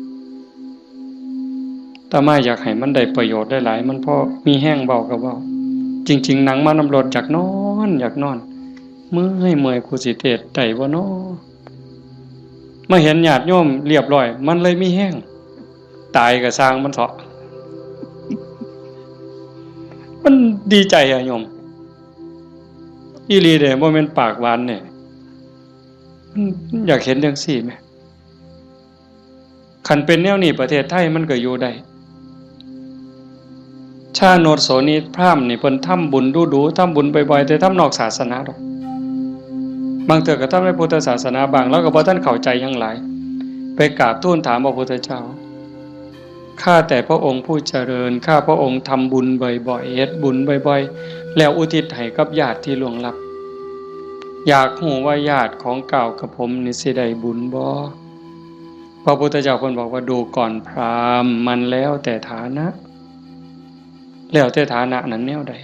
ตมาอยากให้มันได้ประโยชน์หลายๆ มันพอมีแฮงเว้าก็เว้า จริงๆ นั่งมานำรถอยากนอน อยากนอน เมื่อย เมื่อย กูสิเทศน์ได้บ่น้อ มาเห็นญาติโยมเรียบร้อย มันเลยมีแฮง ตายก็ซ่างมันเถาะ มันดีใจอะโยม อีหลีเด้ บ่แม่นปากหวานเด้ มันอยากเห็นจั่งซี้แหม คันเป็นแนวนี้ประเทศไทยมันก็อยู่ได้ ชาโนชโสนีพราหมณ์นี่เพิ่นทำบุญดู๋ๆ ทำบุญบ่อยๆ แต่ทำนอกศาสนาดอก บางเทื่อก็ทำในพุทธศาสนาบ้าง ลาวก็บ่ทันเข้าใจหยังหลาย ไปกราบทูลถามพระพุทธเจ้า ข้าแต่พระองค์ผู้เจริญ ข้าพระองค์ทำบุญบ่อยๆ เฮ็ดบุญบ่อยๆ แล้วอุทิศให้กับญาติที่ล่วงลับ อยากฮู้ว่าญาติของก้าวกับผมนี่สิได้บุญบ่ พระพุทธเจ้าเพิ่นบอกว่า ดูก่อนพราหมณ์ มันแล้วแต่ฐานะ แล้วแต่ฐานะนั้นแนวใด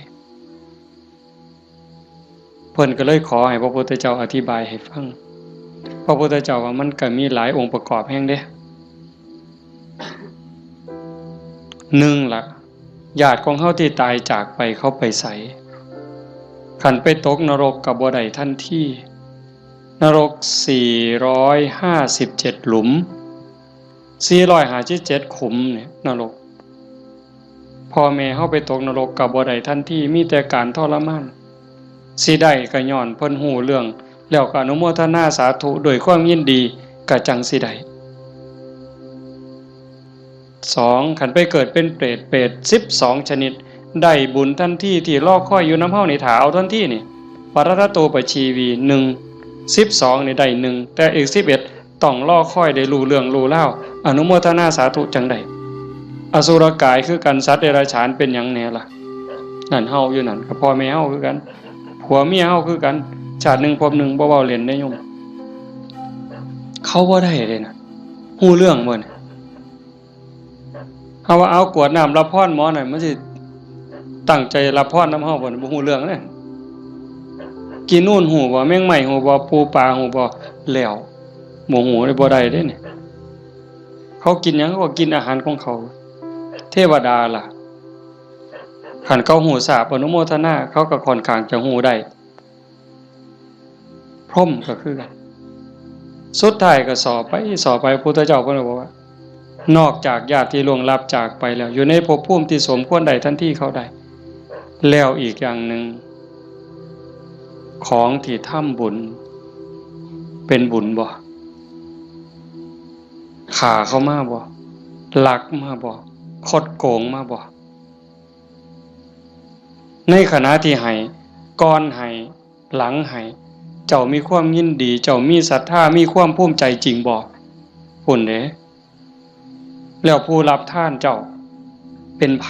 เพิ่นก็เลยขอให้พระพุทธเจ้าอธิบายให้ฟัง พระพุทธเจ้าว่ามันก็มีหลายองค์ประกอบแฮงเด้ หนึ่งละ ญาติของเฮาที่ตายจากไปเขาไปไส คันไปตกนรกก็บ่ได้ทันที นรกสี่ร้อยห้าสิบเจ็ดหลุม สี่ร้อยห้าสิบเจ็ดขุมเนี่ยนรก พ่อแม่เฮาไปตกนรกก็บ่ได้ทันที มีแต่การทรมาน สิได้ก็ย้อนเพิ่นฮู้เรื่อง แล้วก็อนุโมทนาสาธุด้วยความยินดี ก็จั่งสิได้ สอง คันไปเกิดเป็นเปรต เปรตสิบสองชนิด ได้บุญทันที ที่รอคอยอยู่นำเฮานี่ ถ้าเอาทันทีนี่ ปรัตตโตปชีวี หนึ่ง สิบสองนี่ได้หนึ่ง แต่อีกสิบเอ็ด ต้องรอคอยได้รู้เรื่องรู้ราว อนุโมทนาสาธุจั่งได้ อสุรกายคือกัน สัตว์เดรัจฉานเป็นหยังแหน่ล่ะ นั่นเฮาอยู่นั่น ก็พ่อแม่เฮาคือกัน ผัวเมียเฮาคือกัน ชาติหนึ่งภพหนึ่ง บ่เว้าเล่นเด้โยม เขาบ่ได้เลยนะ ฮู้เรื่องบ่เนี่ย เฮาว่าเอากรวดน้ำรับพรหมอหน่อย มันสิตั้งใจรับพรนำเฮาบ่เนี่ย บ่ฮู้เรื่องเด้ กินนู่นฮู้บ่ แมงไม้ฮู้บ่ ปูปลาฮู้บ่ แล้ว บ่ฮู้เลย บ่ได้เด้เนี่ย เขากินหยัง เขาก็กินอาหารของเขา เทวดาล่ะ คันเขาฮู้ทราบอนุโมทนา เขาก็ค่อนข้างจะฮู้ได้ พรหมก็คือกัน สุดท้ายก็สอบไป สอบไป พุทธเจ้าเพิ่นก็บอกว่า นอกจากญาติที่ล่วงลับจากไปแล้ว อยู่ในภพภูมิที่สมควรได้ทันทีเขาได้ แล้วอีกอย่างหนึ่ง ของที่ทำบุญ เป็นบุญบ่ ฆ่าเขามาบ่ ลักมาบ่ คดโกงมาบ่ ในขณะที่ให้ ก่อนให้ หลังให้ เจ้ามีความยินดี เจ้ามีศรัทธา มีความภูมิใจจริงบ่ พุ้นเด้ แล้วผู้รับทานเจ้า เป็นไผ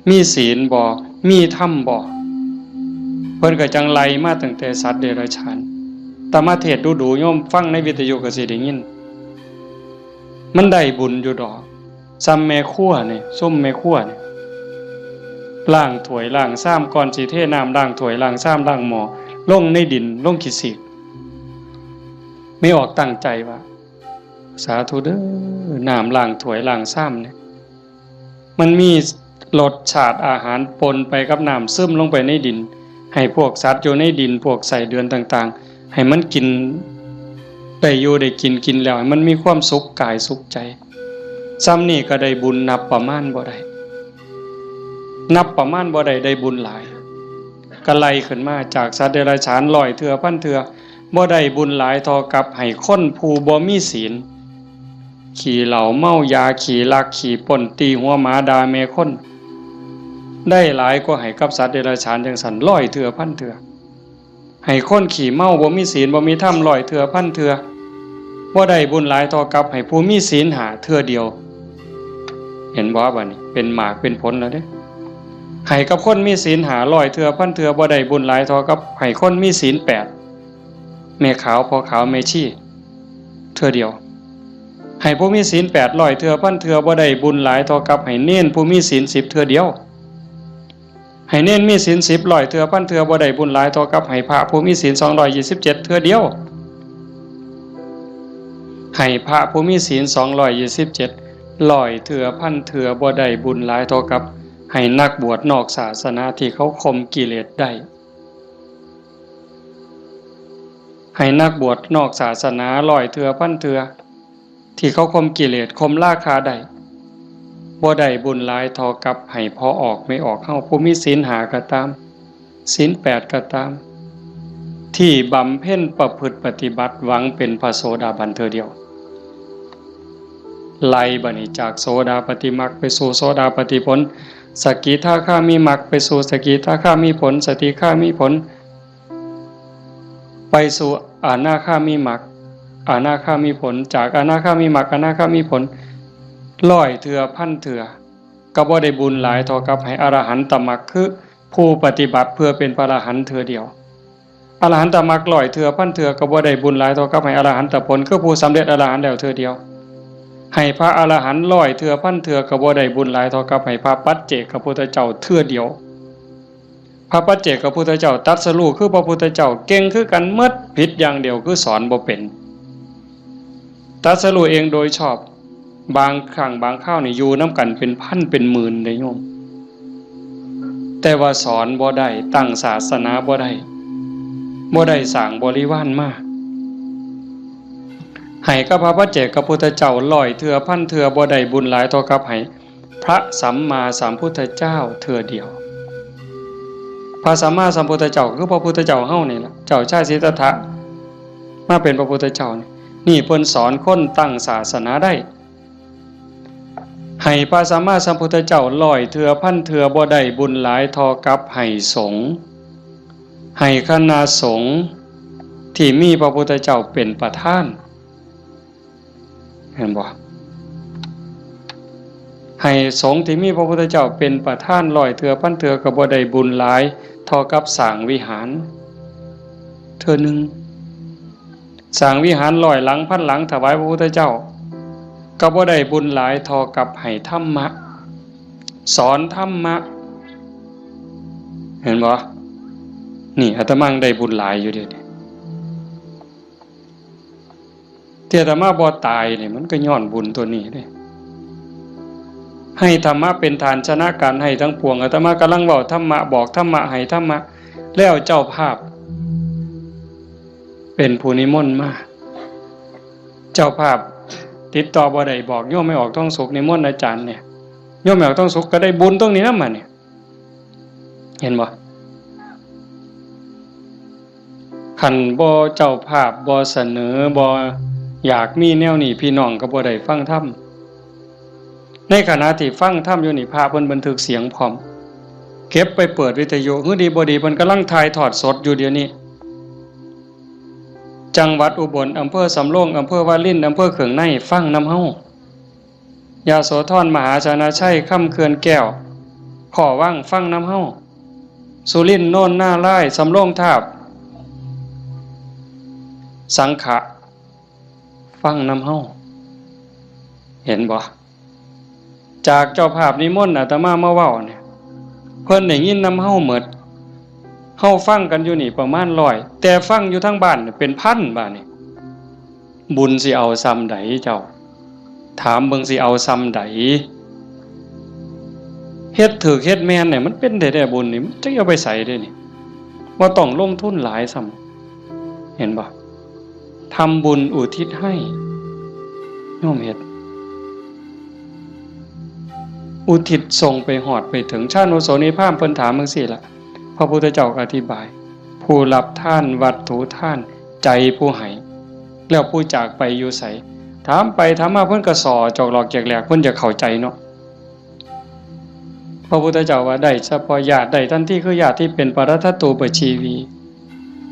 มีศีลบ่ มีธรรมบ่ เพิ่นก็จั่งไล่มาตั้งแต่สัตว์เดรัจฉาน อาตมาเทศน์ดู๋ๆ โยมฟังในวิทยุก็สิได้ยิน มันได้บุญอยู่ดอก ซ่ำแม่ครัวนี่ ซุมแม่ครัวนี่ ล้างถ้วยล้างชาม ก่อนสิเทน้ำล้างถ้วยล้างชามล้างหม้อ ลงในดิน ลงขี้สีก แม่ออกตั้งใจว่า สาธุเด้อ น้ำล้างถ้วยล้างชามเนี่ย มันมีรสชาติอาหารปนไปกับน้ำ ซึมลงไปในดิน ให้พวกสัตว์อยู่ในดิน พวกไส้เดือนต่างๆ ให้มันกิน ได้อยู่ได้กิน กินแล้วให้มันมีความสุขกายสุขใจ ซ่ำนี่ก็ได้บุญนับประมาณบ่ได้ นับประมาณบ่ได้ ได้บุญหลาย ก็ไล่ขึ้นมาจากสัตว์เดรัจฉานร้อยเทื่อพันเทื่อ บ่ได้บุญหลายเท่ากับให้คนผู้บ่มีศีล ขี้เหล้าเมายา ขี้ลักขี้ปล้น ตีหัวหมาด่าแม่คน ได้หลายกว่าให้กับสัตว์เดรัจฉานจั่งซั้นร้อยเทื่อพันเทื่อ ให้คนขี้เมาบ่มีศีลบ่มีธรรมร้อยเทื่อพันเทื่อ บ่ได้บุญหลายเท่ากับให้ผู้มีศีลห้าเทื่อเดียว เห็นบ่ บัดนี้เป็นหมากเป็นผลแล้วเด้ ให้กับคนมีศีลห้าร้อยเทื่อพันเทื่อ บ่ได้บุญหลายเท่ากับให้คนมีศีลแปด แม่ขาวพ่อขาวแม่ชีเทื่อเดียว ให้ผู้มีศีลแปดร้อยเทื่อพันเทื่อบ่ได้บุญหลายเท่ากับให้เณรผู้มีศีลสิบเทื่อเดียว ให้เณรมีศีลสิบร้อยเทื่อพันเทื่อบ่ได้บุญหลายเท่ากับให้พระผู้มีศีลสองร้อยยี่สิบเจ็ดเทื่อเดียว ให้พระผู้มีศีลสองร้อยยี่สิบเจ็ดร้อยเทื่อพันเทื่อบ่ได้บุญหลายเท่ากับให้นักบวชนอกศาสนาที่เขาข่มกิเลสได้ ให้นักบวชนอกศาสนาร้อยเทื่อพันเทื่อที่เขาข่มกิเลสข่มราคะได้ บ่ได้บุญหลายเท่ากับให้พ่อออกแม่ออกเฮาผู้มีศีลห้าก็ตาม ศีลแปดก็ตาม ที่บำเพ็ญประพฤติปฏิบัติหวังเป็นพระโสดาบันเทื่อเดียว ไล่บัดนี้จากโสดาปัตติมรรคไปสู่โสดาปัตติผล สกิทาคามิมรรคไปสู่สกิทาคามิผล สกิทาคามิผล ไปสู่อนาคามิมรรค อนาคามิผล จากอนาคามิมรรค อนาคามิผล ร้อยเทื่อพันเทื่อ ก็บ่ได้บุญหลายเท่ากับให้อรหันตมรรค คือผู้ปฏิบัติเพื่อเป็นพระอรหันต์เทื่อเดียว อรหันตมรรคร้อยเทื่อพันเทื่อก็บ่ได้บุญหลายเท่ากับให้อรหันตผล คือผู้สำเร็จอรหันต์แล้วเทื่อเดียว ให้พระอรหันต์ร้อยเทื่อพันเทื่อก็บ่ได้บุญหลายเท่ากับให้พระปัจเจกพุทธเจ้าเทื่อเดียว พระปัจเจกพุทธเจ้าตรัสรู้คือพระพุทธเจ้าเก่งคือกันหมด ผิดอย่างเดียวคือสอนบ่เป็น ตรัสรู้เองโดยชอบ บางครั้งบางคราวนี่อยู่นำกันเป็นพันเป็นหมื่นเด้โยม แต่ว่าสอนบ่ได้ ตั้งศาสนาบ่ได้ บ่ได้สร้างบริวารมา ให้กับพระปัจเจกพุทธเจ้าร้อยเทื่อพันเทื่อบ่ได้บุญหลายเท่ากับให้พระสัมมาสัมพุทธเจ้าเทื่อเดียว พระสัมมาสัมพุทธเจ้าคือพระพุทธเจ้าเฮานี่ล่ะ เจ้าชายสิทธัตถะ มาเป็นพระพุทธเจ้านี่ นี่เพิ่นสอนคนตั้งศาสนาได้ ให้พระสัมมาสัมพุทธเจ้าร้อยเทื่อพันเทื่อบ่ได้บุญหลายเท่ากับให้สงฆ์ ให้คณะสงฆ์ที่มีพระพุทธเจ้าเป็นประธาน เห็นบ่ ให้สงฆ์ที่มีพระพุทธเจ้าเป็นประธานร้อยเทื่อพันเทื่อก็บ่ได้บุญหลายเท่ากับสร้างวิหาร เทื่อหนึ่ง สร้างวิหารร้อยหลังพันหลังถวายพระพุทธเจ้า ก็บ่ได้บุญหลายเท่ากับให้ธรรมะ สอนธรรมะ เห็นบ่ นี่อาตมาได้บุญหลายอยู่เด้ ที่อาตมาบ่ตายนี่มันก็ย้อนบุญตัวนี้เด้ ให้ธรรมะเป็นฐานชนะการให้ทั้งปวง อาตมากำลังเว้าธรรมะ บอกธรรมะ ให้ธรรมะ แล้วเจ้าภาพ เป็นผู้นิมนต์มา เจ้าภาพติดต่อบ่ได้ บอกโยมแม่ออกทองสุขนิมนต์อาจารย์เนี่ย โยมแม่ออกทองสุขก็ได้บุญตรงนี้นำมาเนี่ย เห็นบ่ คันบ่เจ้าภาพบ่เสนอ บ่อยากมีแนวนี้ พี่น้องก็บ่ได้ฟังธรรม ในขณะที่ฟังธรรมอยู่นี่ พระเพิ่นบันทึกเสียงพร้อม เก็บไปเปิดวิทยุ หื้อดีบ่ดีเพิ่นกำลังถ่ายทอดสดอยู่เดี๋ยวนี้ จังหวัดอุบล อำเภอสำโรง อำเภอวาริน อำเภอเขืองใน ฟังนำเฮา ยโสธร มหาชนะชัย คำเขื่อนแก้ว ขอวัง ฟังนำเฮา สุรินทร์ โนนนารายณ์ สำโรงทาบ สังขะ ฟังนำเฮา เห็นบ่ จากเจ้าภาพนิมนต์อาตมามาเว้าเนี่ย เพิ่นได้ยินนำเฮาหมด เฮาฟังกันอยู่นี่ประมาณร้อย แต่ฟังอยู่ทางบ้านเนี่ยเป็นพันบาดนี่ บุญสิเอาส่ำใดเจ้า ถามเบิ่งสิเอาส่ำใด เฮ็ดถูกเฮ็ดแม่นเนี่ยมันเป็นได้แต่บุญนี่ มันจะเอาไปใส่ได้นี่ บ่ต้องลงทุนหลายซ้ำ เห็นบ่ ทำบุญอุทิศให้ โยมเฮ็ด อุทิศส่งไปฮอดไปถึง ชานุโสนีพราหมณ์เพิ่นถามจั่งซี้ล่ะ พระพุทธเจ้าก็อธิบาย ผู้รับทานวัตถุทาน ใจผู้ให้ แล้วผู้จากไปอยู่ไส ถามไปถามมาเพิ่นก็ส่อจอกหลอกแจกแหลก เพิ่นจะเข้าใจเนาะ พระพุทธเจ้าว่าได้เฉพาะญาติ ได้ทันทีคือญาติที่เป็นปรัตถตูปชีวี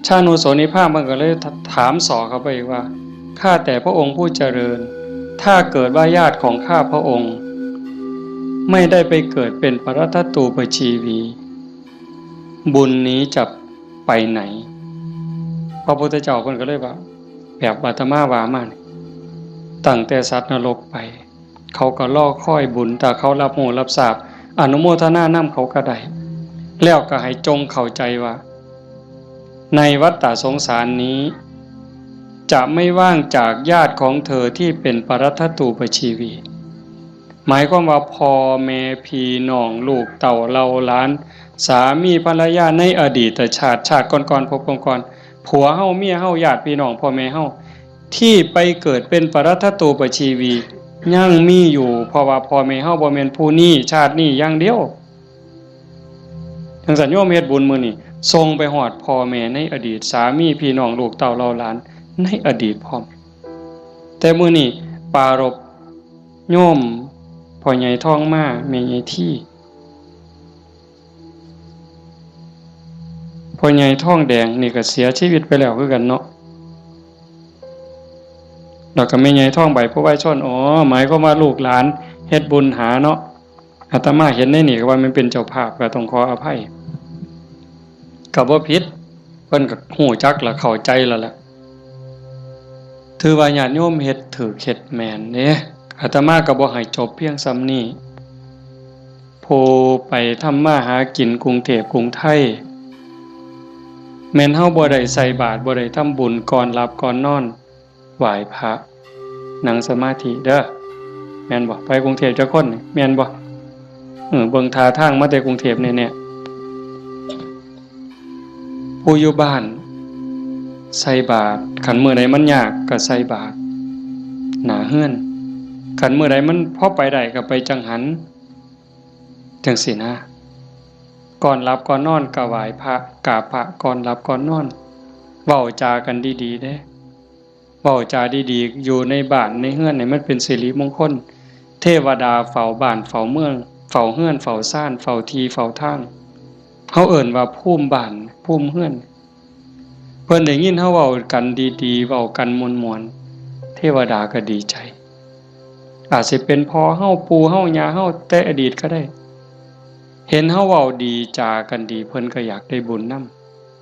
ชานุโสนีพราหมณ์มันก็เลยถามส่อเข้าไปอีกว่า ข้าแต่พระองค์ผู้เจริญ ถ้าเกิดว่าญาติของข้าพระองค์ ไม่ได้ไปเกิดเป็นปรัตถตูปชีวี บุญนี้จะไปไหน พระพุทธเจ้าเพิ่นก็เลยว่า แบบอาตมาว่ามานี่ ตั้งแต่สัตว์นรกไป เขาก็รอคอยบุญ ถ้าเขารับรู้รับทราบ อนุโมทนานำเขาก็ได้ แล้วก็ให้จงเข้าใจว่า ในวัฏฏะสงสารนี้ จะไม่ว่างจากญาติของเธอที่เป็นปรัตถตูปชีวี หมายความว่าพ่อแม่พี่น้องลูกเต้าเหล่าหลาน สามีภรรยาในอดีตชาติ ชาติก่อนๆ ภพก่อนๆ ผัวเฮา เมียเฮา ญาติพี่น้อง พ่อแม่เฮา ที่ไปเกิดเป็นปรัตถตูปชีวี ยังมีอยู่ เพราะว่าพ่อแม่เฮาบ่แม่นผู้นี้ชาตินี้อย่างเดียว จังซั่นโยมเฮ็ดบุญมื้อนี้ ส่งไปฮอดพ่อแม่ในอดีต สามีพี่น้องลูกเต้าเหล่าหลานในอดีตพร้อม แต่มื้อนี้ปรารภโยมพ่อใหญ่ทองมา แม่ใหญ่ที พ่อใหญ่ทองแดงนี่ก็เสียชีวิตไปแล้วคือกันเนาะ แล้วก็แม่ใหญ่ทองใบ ผู้วายชน อ๋อ หมายความว่าลูกหลานเฮ็ดบุญหาเนาะ อาตมาเห็นในนี่ก็ว่ามันเป็นเจ้าภาพ ก็ต้องขออภัย ก็บ่ผิด เพิ่นก็ฮู้จักและเข้าใจแล้วล่ะ ถือว่าญาติโยมเฮ็ดถูกเฮ็ดแม่นเด้ อาตมาก็บ่ให้จบเพียงส่ำนี้ ผู้ไปทำมาหากินกรุงเทพกรุงไทย แม่นเฮาบ่ได้ใส่บาตร บ่ได้ทำบุญ ก่อนหลับก่อนนอน ไหว้พระ นั่งสมาธิเด้อ แม่นบ่ ไปกรุงเทพจักคนนี่ แม่นบ่ เออ เบิ่งท่าทางมาแต่กรุงเทพแน่ๆ ผู้อยู่บ้านใส่บาตร คันมื้อใดมันยากก็ใส่บาตรหน้าเฮือน คันมื้อใดมันพอไปได้ก็ไปจังหัน จังซี้นะ ก่อนหลับก่อนนอนก็ไหว้พระ กราบพระ ก่อนหลับก่อนนอน เว้าจากันดีๆ เด้ เว้าจาดีๆ อยู่ในบ้านในเฮือนนี่มันเป็นสิริมงคล เทวดาเฝ้าบ้านเฝ้าเมือง เฝ้าเฮือนเฝ้าซาน เฝ้าที่เฝ้าทาง เฮาเอิ้นว่าภูมิบ้าน ภูมิเฮือน เพิ่นได้ยินเฮาเว้ากันดีๆ เว้ากันม่วนๆ เทวดาก็ดีใจ อาจสิเป็นพ่อเฮา ปู่เฮา ย่าเฮา แต่อดีตก็ได้ เห็นเฮาเว้าดีจากันดี เพิ่นก็อยากได้บุญน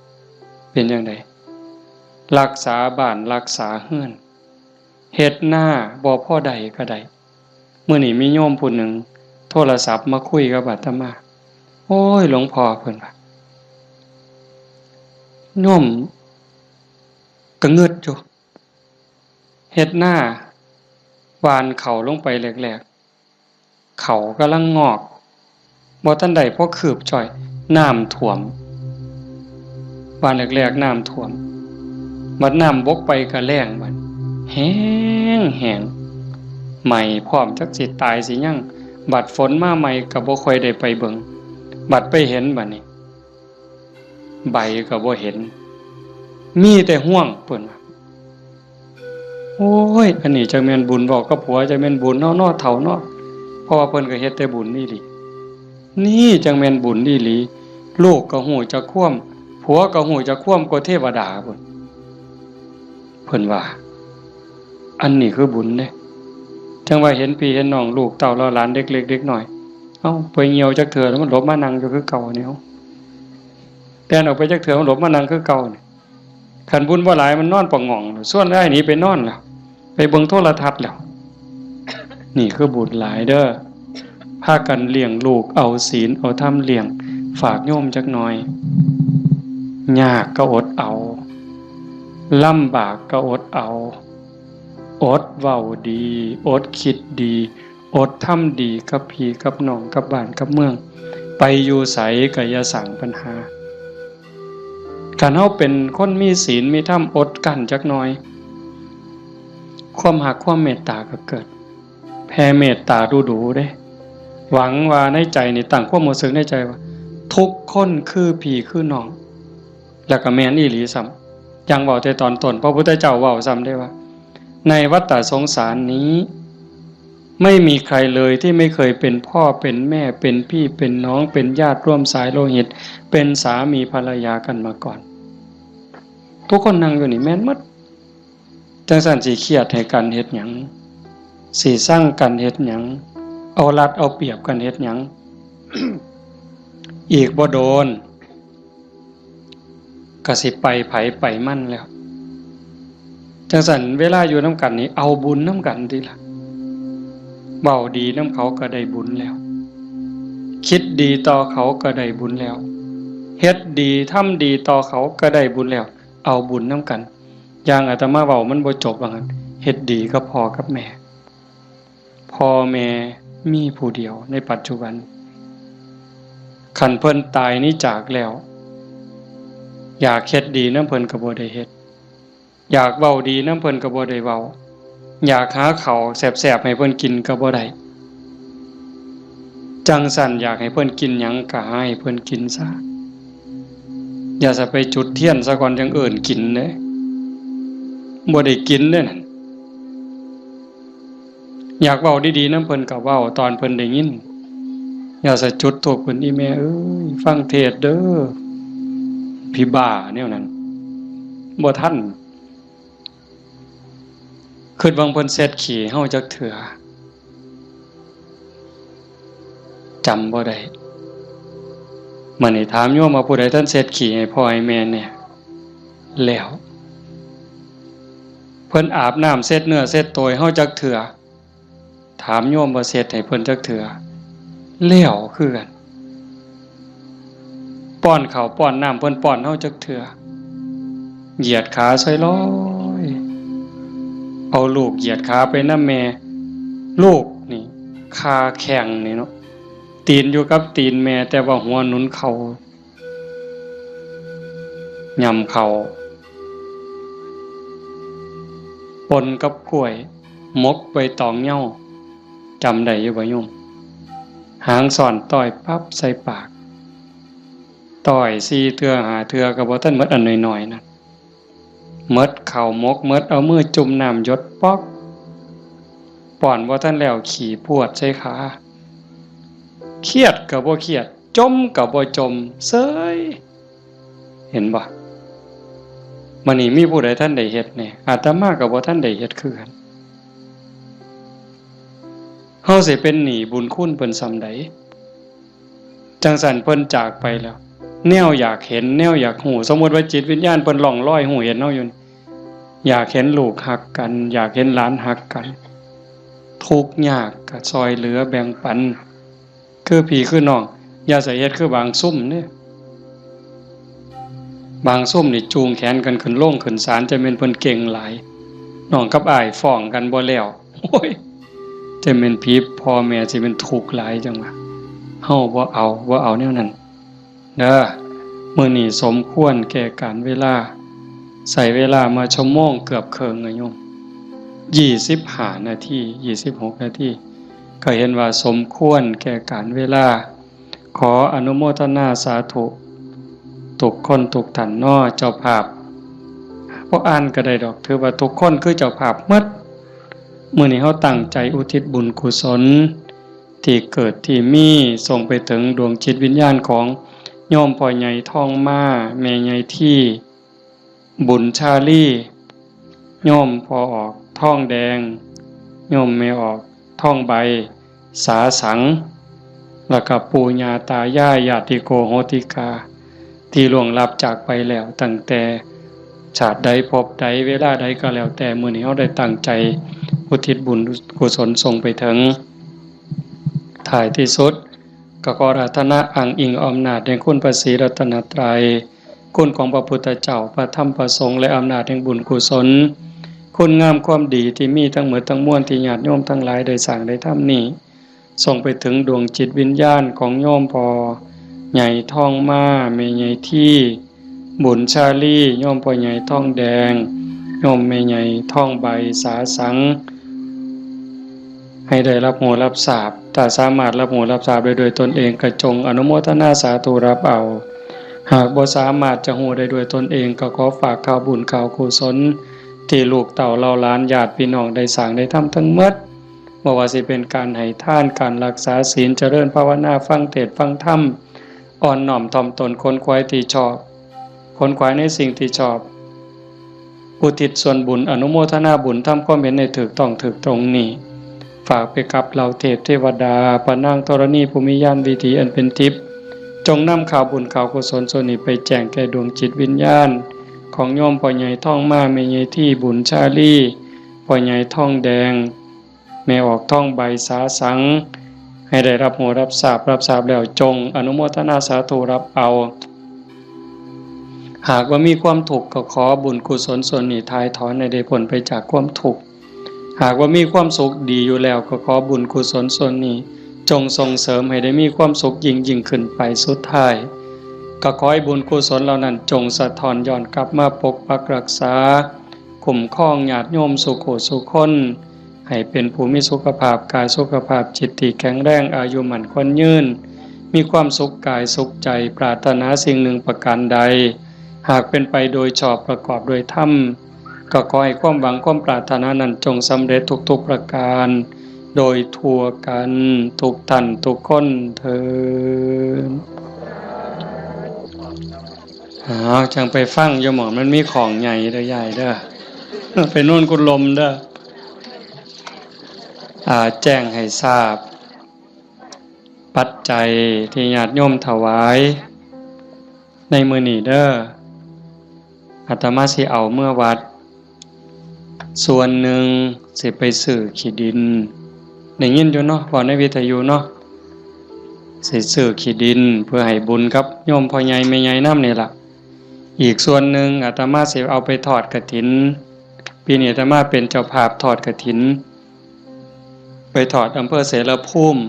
ำ เป็นจั่งใด รักษาบ้านรักษาเฮือน เฮ็ดนาบ่พอได้ก็ได้ มื้อนี้มีโยมผู้หนึ่งโทรศัพท์มาคุยกับอาตมา โอ้ย หลวงพ่อ เพิ่นว่า โยมก็งึดอยู่ เฮ็ดนา หว่านเข้าลงไปแรกๆ เข้ากำลังงอก บ่ทันได้พอคืบจ้อย น้ำท่วม หว่านแรกๆ น้ำท่วม บัดน้ำบกไปก็แล้งบัด แห้งแห้ง ไหม้พร้อม จักสิตายสิหยัง บัดฝนมาใหม่ก็บ่ค่อยได้ไปเบิ่ง บัดไปเห็นบัดนี้ ใบก็บ่เห็น มีแต่ฮวง เพิ่นว่า โอ้ย อันนี้จักแม่นบุญ เว้ากับผัวจักแม่นบุญเนาะ เนาะเฒ่าเนาะ เพราะว่าเพิ่นก็เฮ็ดแต่บุญอีหลี นี่จักแม่นบุญอีหลี ลูกก็ฮู้จักความ ผัวก็ฮู้จักความกว่าเทวดาพุ้น เพิ่นว่า อันนี้คือบุญเด้ จั่งว่าเห็นพี่เห็นน้อง ลูกเต้าเหล่าหลาน เด็กเล็กเด็กน้อย เอ้า ไปเหี่ยวจักเทื่อแล้วมันหลบมานั่งอยู่คือเก่านี่ เอ้า แล่นออกไปจักเทื่อมันหลบมานั่งคือเก่านี่ คันบุญบ่หลายมันนอนปะหง่อง ชวนอ้ายหนีไปนอนแล้ว ไปเบิ่งโทรทัศน์แล้ว นี่คือบุญหลายเด้อ พากันเลี้ยงลูก เอาศีลเอาธรรมเลี้ยง ฝากโยมจักหน่อย ยากก็อดเอา ลำบากก็อดเอา อดเว้าดี อดคิดดี อดทำดีกับพี่กับน้อง กับบ้านกับเมือง ไปอยู่ไสก็อย่าสร้างปัญหา คันเฮาเป็นคนมีศีลมีธรรม อดกลั้นจักหน่อย ความฮักความเมตตาก็เกิด แผ่เมตตาดูๆ เด้ หวังว่าในใจนี่ตั้งความรู้สึกในใจว่า ทุกคนคือพี่คือน้อง แล้วก็แม่นอีหลีซ้ำ อย่างเว้าแต่ตอนต้น พระพุทธเจ้าเว้าซ้ำเด้ว่า ในวัฏฏะสงสารนี้ ไม่มีใครเลยที่ไม่เคยเป็นพ่อเป็นแม่ เป็นพี่เป็นน้อง เป็นญาติร่วมสายโลหิต เป็นสามีภรรยากันมาก่อน ทุกคนนั่งอยู่นี่แม่นหมด จั่งซั้นสิเครียดให้กันเฮ็ดหยัง สิซังกันเฮ็ดหยัง เอารัดเอาเปรียบกันเฮ็ดหยัง อีกบ่โดน ก็สิไปไผไปมันแล้ว จั่งซั้นเวลาอยู่นำกันนี่เอาบุญนำกันติล่ะ เว้าดีนำเขาก็ได้บุญแล้ว คิดดีต่อเขาก็ได้บุญแล้ว เฮ็ดดีทำดีต่อเขาก็ได้บุญแล้ว เอาบุญนำกัน อย่างอาตมาเว้ามันบ่จบว่างั้น เฮ็ดดีกับพ่อกับแม่ พ่อแม่มีผู้เดียวในปัจจุบัน คันเพิ่นตายหนีจากแล้ว อยากเฮ็ดดีนำเพิ่นก็บ่ได้เฮ็ด อยากเว้าดีนำเพิ่นก็บ่ได้เว้า อยากหาข้าวแซ่บๆให้เพิ่นกินก็บ่ได้ จั่งซั้นอยากให้เพิ่นกินหยังก็หาให้เพิ่นกินซะ อย่าซะไปจุดเทียนซะก่อนจั่งเอิ้นกินเด้ บ่ได้กินเด้นั่น อยากเว้าดีๆนำเพิ่นก็เว้าตอนเพิ่นได้ยิน อย่าซะจุดธูปขึ้น อีแม่เอ้ย ฟังเทศน์เด้อ ผีบ้าแนวนั้น บ่ทัน คิดว่าเพิ่นเช็ดขี้เฮาจักเทื่อ จำบ่ได้ มื้อนี้ถามโยมว่าผู้ใดทันเช็ดขี้ให้พ่อให้แม่แน่ แล้ว เพิ่นอาบน้ำเช็ดเนื้อเช็ดตัวให้เฮาจักเทื่อ ถามโยมว่าเช็ดให้เพิ่นจักเทื่อ แล้วคือกัน ป้อนข้าวป้อนน้ำเพิ่นป้อนเฮาจักเทื่อ เหยียดขาซอยลอย เอาลูกเหยียดขาไปนำแม่ ลูกนี่ คาแข้งนี่เนาะ ตีนอยู่กับตีนแม่ แต่ว่าหัวหนุนเข่า ย่ำเข่า ปนกับกล้วย หมกใบตองเหย้า จำได้อยู่บ่โยม หางซ่อนต้อยปั๊บใส่ปาก ต้อยสี่เทื่อห้าเทื่อก็บ่ทันหมดอันน้อยๆนั่น หมดข้าวหมก หมดเอามือจุ่มน้ำหยดป๊อก ป้อนบ่ทันแล้วขี้พรวดใส่ขา เครียดก็บ่เครียด จ่มก็บ่จ่ม เซย เห็นบ่ มื้อนี้มีผู้ใดทันได้เฮ็ดแน่ อาตมาก็บ่ทันได้เฮ็ดคือกัน เฮาสิเป็นหนี้บุญคุณเพิ่นส่ำใด จั่งซั้นเพิ่นจากไปแล้ว แนวอยากเห็น แนวอยากฮู้ สมมุติว่าจิตวิญญาณเพิ่นล่องลอยฮู้เห็นเฮาอยู่นี่ อยากเห็นลูกฮักกัน อยากเห็นหลานฮักกัน ทุกข์ยากก็ซ่อยเหลือแบ่งปัน คือพี่คือน้อง อย่าใส่เฮ็ดคือบางซุมเด้ บางซุมนี่จูงแขนกันขึ้นโรงขึ้นศาล จะแม่นเพิ่นเก่งหลาย น้องกับอ้ายฟ้องกันบ่แล้ว โอ้ย จะแม่นผีพ่อแม่สิแม่นทุกข์หลายจั่งว่า เฮาบ่เอา บ่เอาแนวนั้น เด้อ มื้อนี้สมควรแก่กาลเวลา ใช้เวลามาชั่วโมงเกือบเคิ่งอะโยม ยี่สิบห้านาที ยี่สิบหกนาที ก็เห็นว่าสมควรแก่กาลเวลา ขออนุโมทนาสาธุ ทุกคนทุกท่านเนาะ เจ้าภาพ บ่อ่านก็ได้ดอก ถือว่าทุกคนคือเจ้าภาพหมด มื้อนี้เฮาตั้งใจอุทิศบุญกุศล ที่เกิดที่มี ส่งไปถึงดวงจิตวิญญาณของโยมพ่อใหญ่ทองมา แม่ใหญ่ที่ บุญชาลี โยมพ่อออกทองแดง โยมแม่ออกทองใบ สาสัง แล้วก็ปู่ย่าตายาย ญาติโกโหติกา ที่ล่วงลับจากไปแล้วตั้งแต่ชาติใดภพใดเวลาใดก็แล้วแต่ มื้อนี้เฮาได้ตั้งใจอุทิศบุญกุศลส่งไปถึง ท้ายที่สุด ก็ขออาราธนาอ้างอิงอำนาจแห่งคุณพระศรีรัตนตรัย คุณของพระพุทธเจ้า พระธรรม พระสงฆ์ และอำนาจแห่งบุญกุศล คุณงามความดีที่มีทั้งหมดทั้งมวลที่ญาติโยมทั้งหลายได้สร้างได้ทำนี้ ส่งไปถึงดวงจิตวิญญาณของโยมพ่อใหญ่ทองมา แม่ใหญ่ที่ บุญชาลี โยมพ่อใหญ่ทองแดง โยมแม่ใหญ่ทองใบ สาสัง ให้ได้รับรู้รับทราบ ถ้าสามารถรับรู้รับทราบได้ด้วยตนเองก็จงอนุโมทนาสาธุรับเอา หากบ่สามารถจะรู้ได้ด้วยตนเองก็ขอฝากข่าวบุญข่าวกุศล ที่ลูกเต้าเหล่าหลานญาติพี่น้องได้สร้างได้ทำทั้งหมด บ่ว่าสิเป็นการให้ทาน การรักษาศีล เจริญภาวนา ฟังเทศน์ฟังธรรม อ่อนน้อมถ่อมตน ขนขวายที่ชอบ ขนขวายในสิ่งที่ชอบ อุทิศส่วนบุญ อนุโมทนาบุญ ทำความเห็นให้ถูกต้องถูกตรงนี้ ฝากไปกับเหล่าเทพเทวดา พระนางธรณีผู้มีญาณวิถีอันเป็นทิพย์ จงนำข่าวบุญข่าวกุศลส่วนนี้ไปแจ้งแก่ดวงจิตวิญญาณ ของโยมพ่อใหญ่ทองมา แม่ใหญ่ที่บุญชาลี พ่อใหญ่ทองแดง แม่ออกทองใบสาสัง ให้ได้รับรู้รับทราบ รับทราบแล้วจงอนุโมทนาสาธุรับเอา หากว่ามีความทุกข์ก็ขอบุญกุศลส่วนนี้ถ่ายถอนให้ได้พ้นไปจากความทุกข์ หากว่ามีความสุขดีอยู่แล้วก็ขอบุญกุศลส่วนนี้ จงส่งเสริมให้ได้มีความสุขยิ่งยิ่งขึ้นไป สุดท้าย ก็ขอให้บุญกุศลเหล่านั้นจงสะท้อนย้อนกลับมาปกปักรักษา คุ้มครองญาติโยมสู่ผู้สู่คน ให้เป็นผู้มีสุขภาพกายสุขภาพจิตที่แข็งแรง อายุมั่นขวัญยืน มีความสุขกายสุขใจ ปรารถนาสิ่งหนึ่งประการใด หากเป็นไปโดยชอบประกอบโดยธรรม ก็ขอให้ความหวังความปรารถนานั้นจงสำเร็จทุกๆประการ โดยทั่วกันทุกท่านทุกคนเทอญ อ้าว จั่งไปฟังอยู่หม่องมันมีของใหญ่เด้อยายเด้อ ไปโน่นกุลมเด้อ อ่า แจ้งให้ทราบ ปัจจัยที่ญาติโยมถวายในมื้อนี้เด้อ อาตมาสิเอาเมือวัด ส่วนหนึ่งสิไปซื้อขี้ดิน ได้ยินอยู่เนาะ เว้าในวิทยุเนาะ สิซื้อขี้ดินเพื่อให้บุญกับโยมพ่อใหญ่แม่ใหญ่นำนี่ล่ะ อีกส่วนหนึ่งอาตมาสิเอาไปทอดกฐิน ปีนี้อาตมาเป็นเจ้าภาพทอดกฐิน ไปทอดอำเภอเสรภูมิ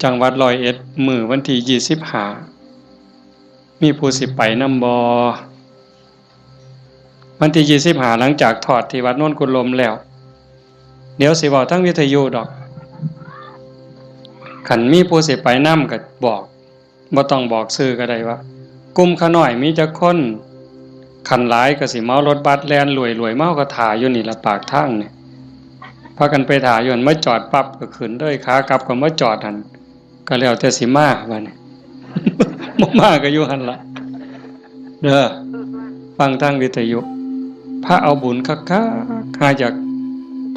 จังหวัดร้อยเอ็ด มื้อวันที่ยี่สิบห้า มีผู้สิไปนำบ่ วันที่ยี่สิบห้า หลังจากทอดที่วัดโนนกุลมแล้ว เดี๋ยวสิเว้าทางวิทยุดอก คันมีผู้สิไปนำก็บอก บ่ต้องบอกชื่อก็ได้ว่า กลุ่มข้าน้อยมีจักคน คันหลายก็สิเหมารถบัสแล่นรวยๆ มา เฮาก็ถ่าอยู่นี่ล่ะปากทางนี่ พากันไปถ่าอยู่หั่น มาจอดปั๊บก็ขึ้นเลย ขากลับก็มาจอดหั่น ก็แล้วแต่สิมาบัดนี้ บ่มาก็อยู่หั่นล่ะ เด้อ ฟังทางวิทยุ พาเอาบุญคักๆ หาอยาก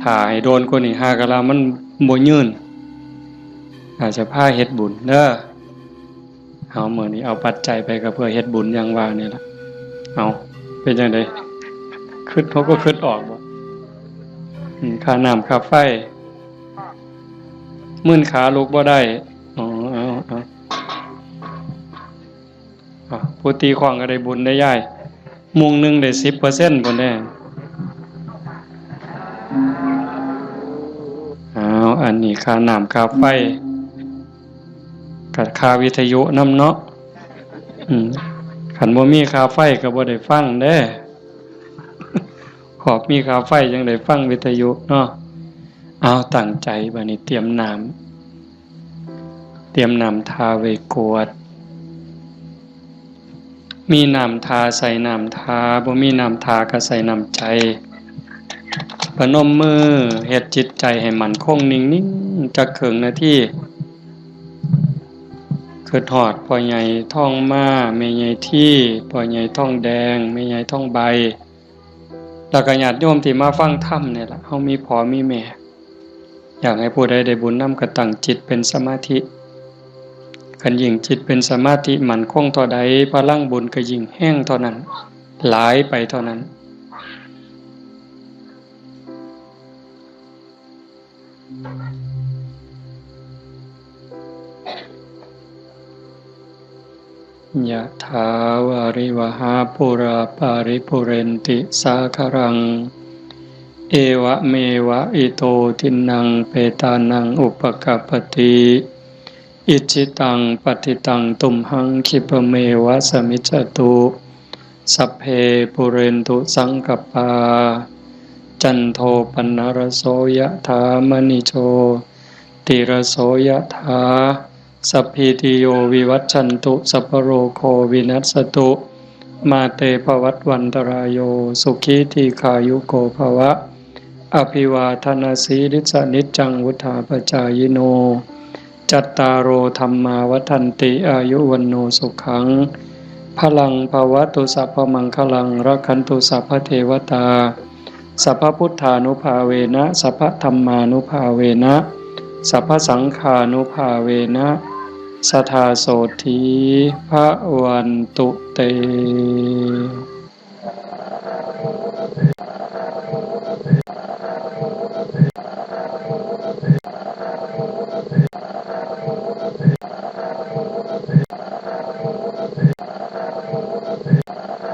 ถ่าให้โดนกว่านี้ หากะลามันบ่ยืน อาจจะพาเฮ็ดบุญเด้อ เอามื้อนี้เอาปัจจัยไปก็เพื่อเฮ็ดบุญอย่างว่านี่ล่ะ เอา เป็นจั่งใด คิด เขาก็คิดออกบ่ อืม ค่าน้ำค่าไฟ มื่นขาลุกบ่ได้ อ๋อ เอา เอา อ่ะ ผู้ตีค้องก็ได้บุญได้ยาย มุ้งหนึ่งได้สิบเปอร์เซ็นต์ พุ้นเด้ อ้าว อันนี้ค่าน้ำค่าไฟ กับค่าวิทยุนำเนาะ อืม คันบ่มีค่าไฟก็บ่ได้ฟังเด้ ขอบมีค่าไฟจั่งได้ฟังวิทยุเนาะ เอา ตั้งใจบัดนี้เตรียมน้ำ เตรียมน้ำทาไว้กรวด มีน้ำทาใส่น้ำทา บ่มีน้ำทาก็ใส่น้ำใจ ประนมมือ เฮ็ดจิตใจให้มั่นคงนิ่งๆ จักครึ่งนาที คิดฮอดพ่อใหญ่ทองมา แม่ใหญ่ที พ่อใหญ่ทองแดง แม่ใหญ่ทองใบ แล้วก็ญาติโยมที่มาฟังธรรมนี่ล่ะ เฮามีพ่อมีแม่ อยากให้ผู้ใดได้บุญนำก็ตั้งจิตเป็นสมาธิ คันยิ่งจิตเป็นสมาธิมั่นคงเท่าใด พลังบุญก็ยิ่งแฮงเท่านั้น หลายไปเท่านั้น ยะถาวาริวหาปูราปาริปูเรนติสาคารัง เอวะเมวะอิโตทินนังเปตานังอุปกัปปติ อิจฉิตังปัตถิตังตุมหังคิปะเมวะสมิจจตุ สัพเพปูเรนตุสังกปปา จันโทปนรโสยะถามณิโชติรโสยะถา สัพพีติโยวิวัชชันตุ สัพพโรโควินัสสตุ มาเตภวัตวันตรายโย สุขีทีขายุโกภวะ อภิวาทนาสีลิสนิจจังวุธาปจายิโน จัตตาโรธรรมาวัฒนติ อายุวันโนสุขัง พลังภวตุ สัพพมังคลัง รักขันตุ สัพพเทวตา สัพพพุทธานุภาเวนะ สัพพธรรมานุภาเวนะ สัพพสังฆานุภาเวนะ สทาโสธี พระวันตุเต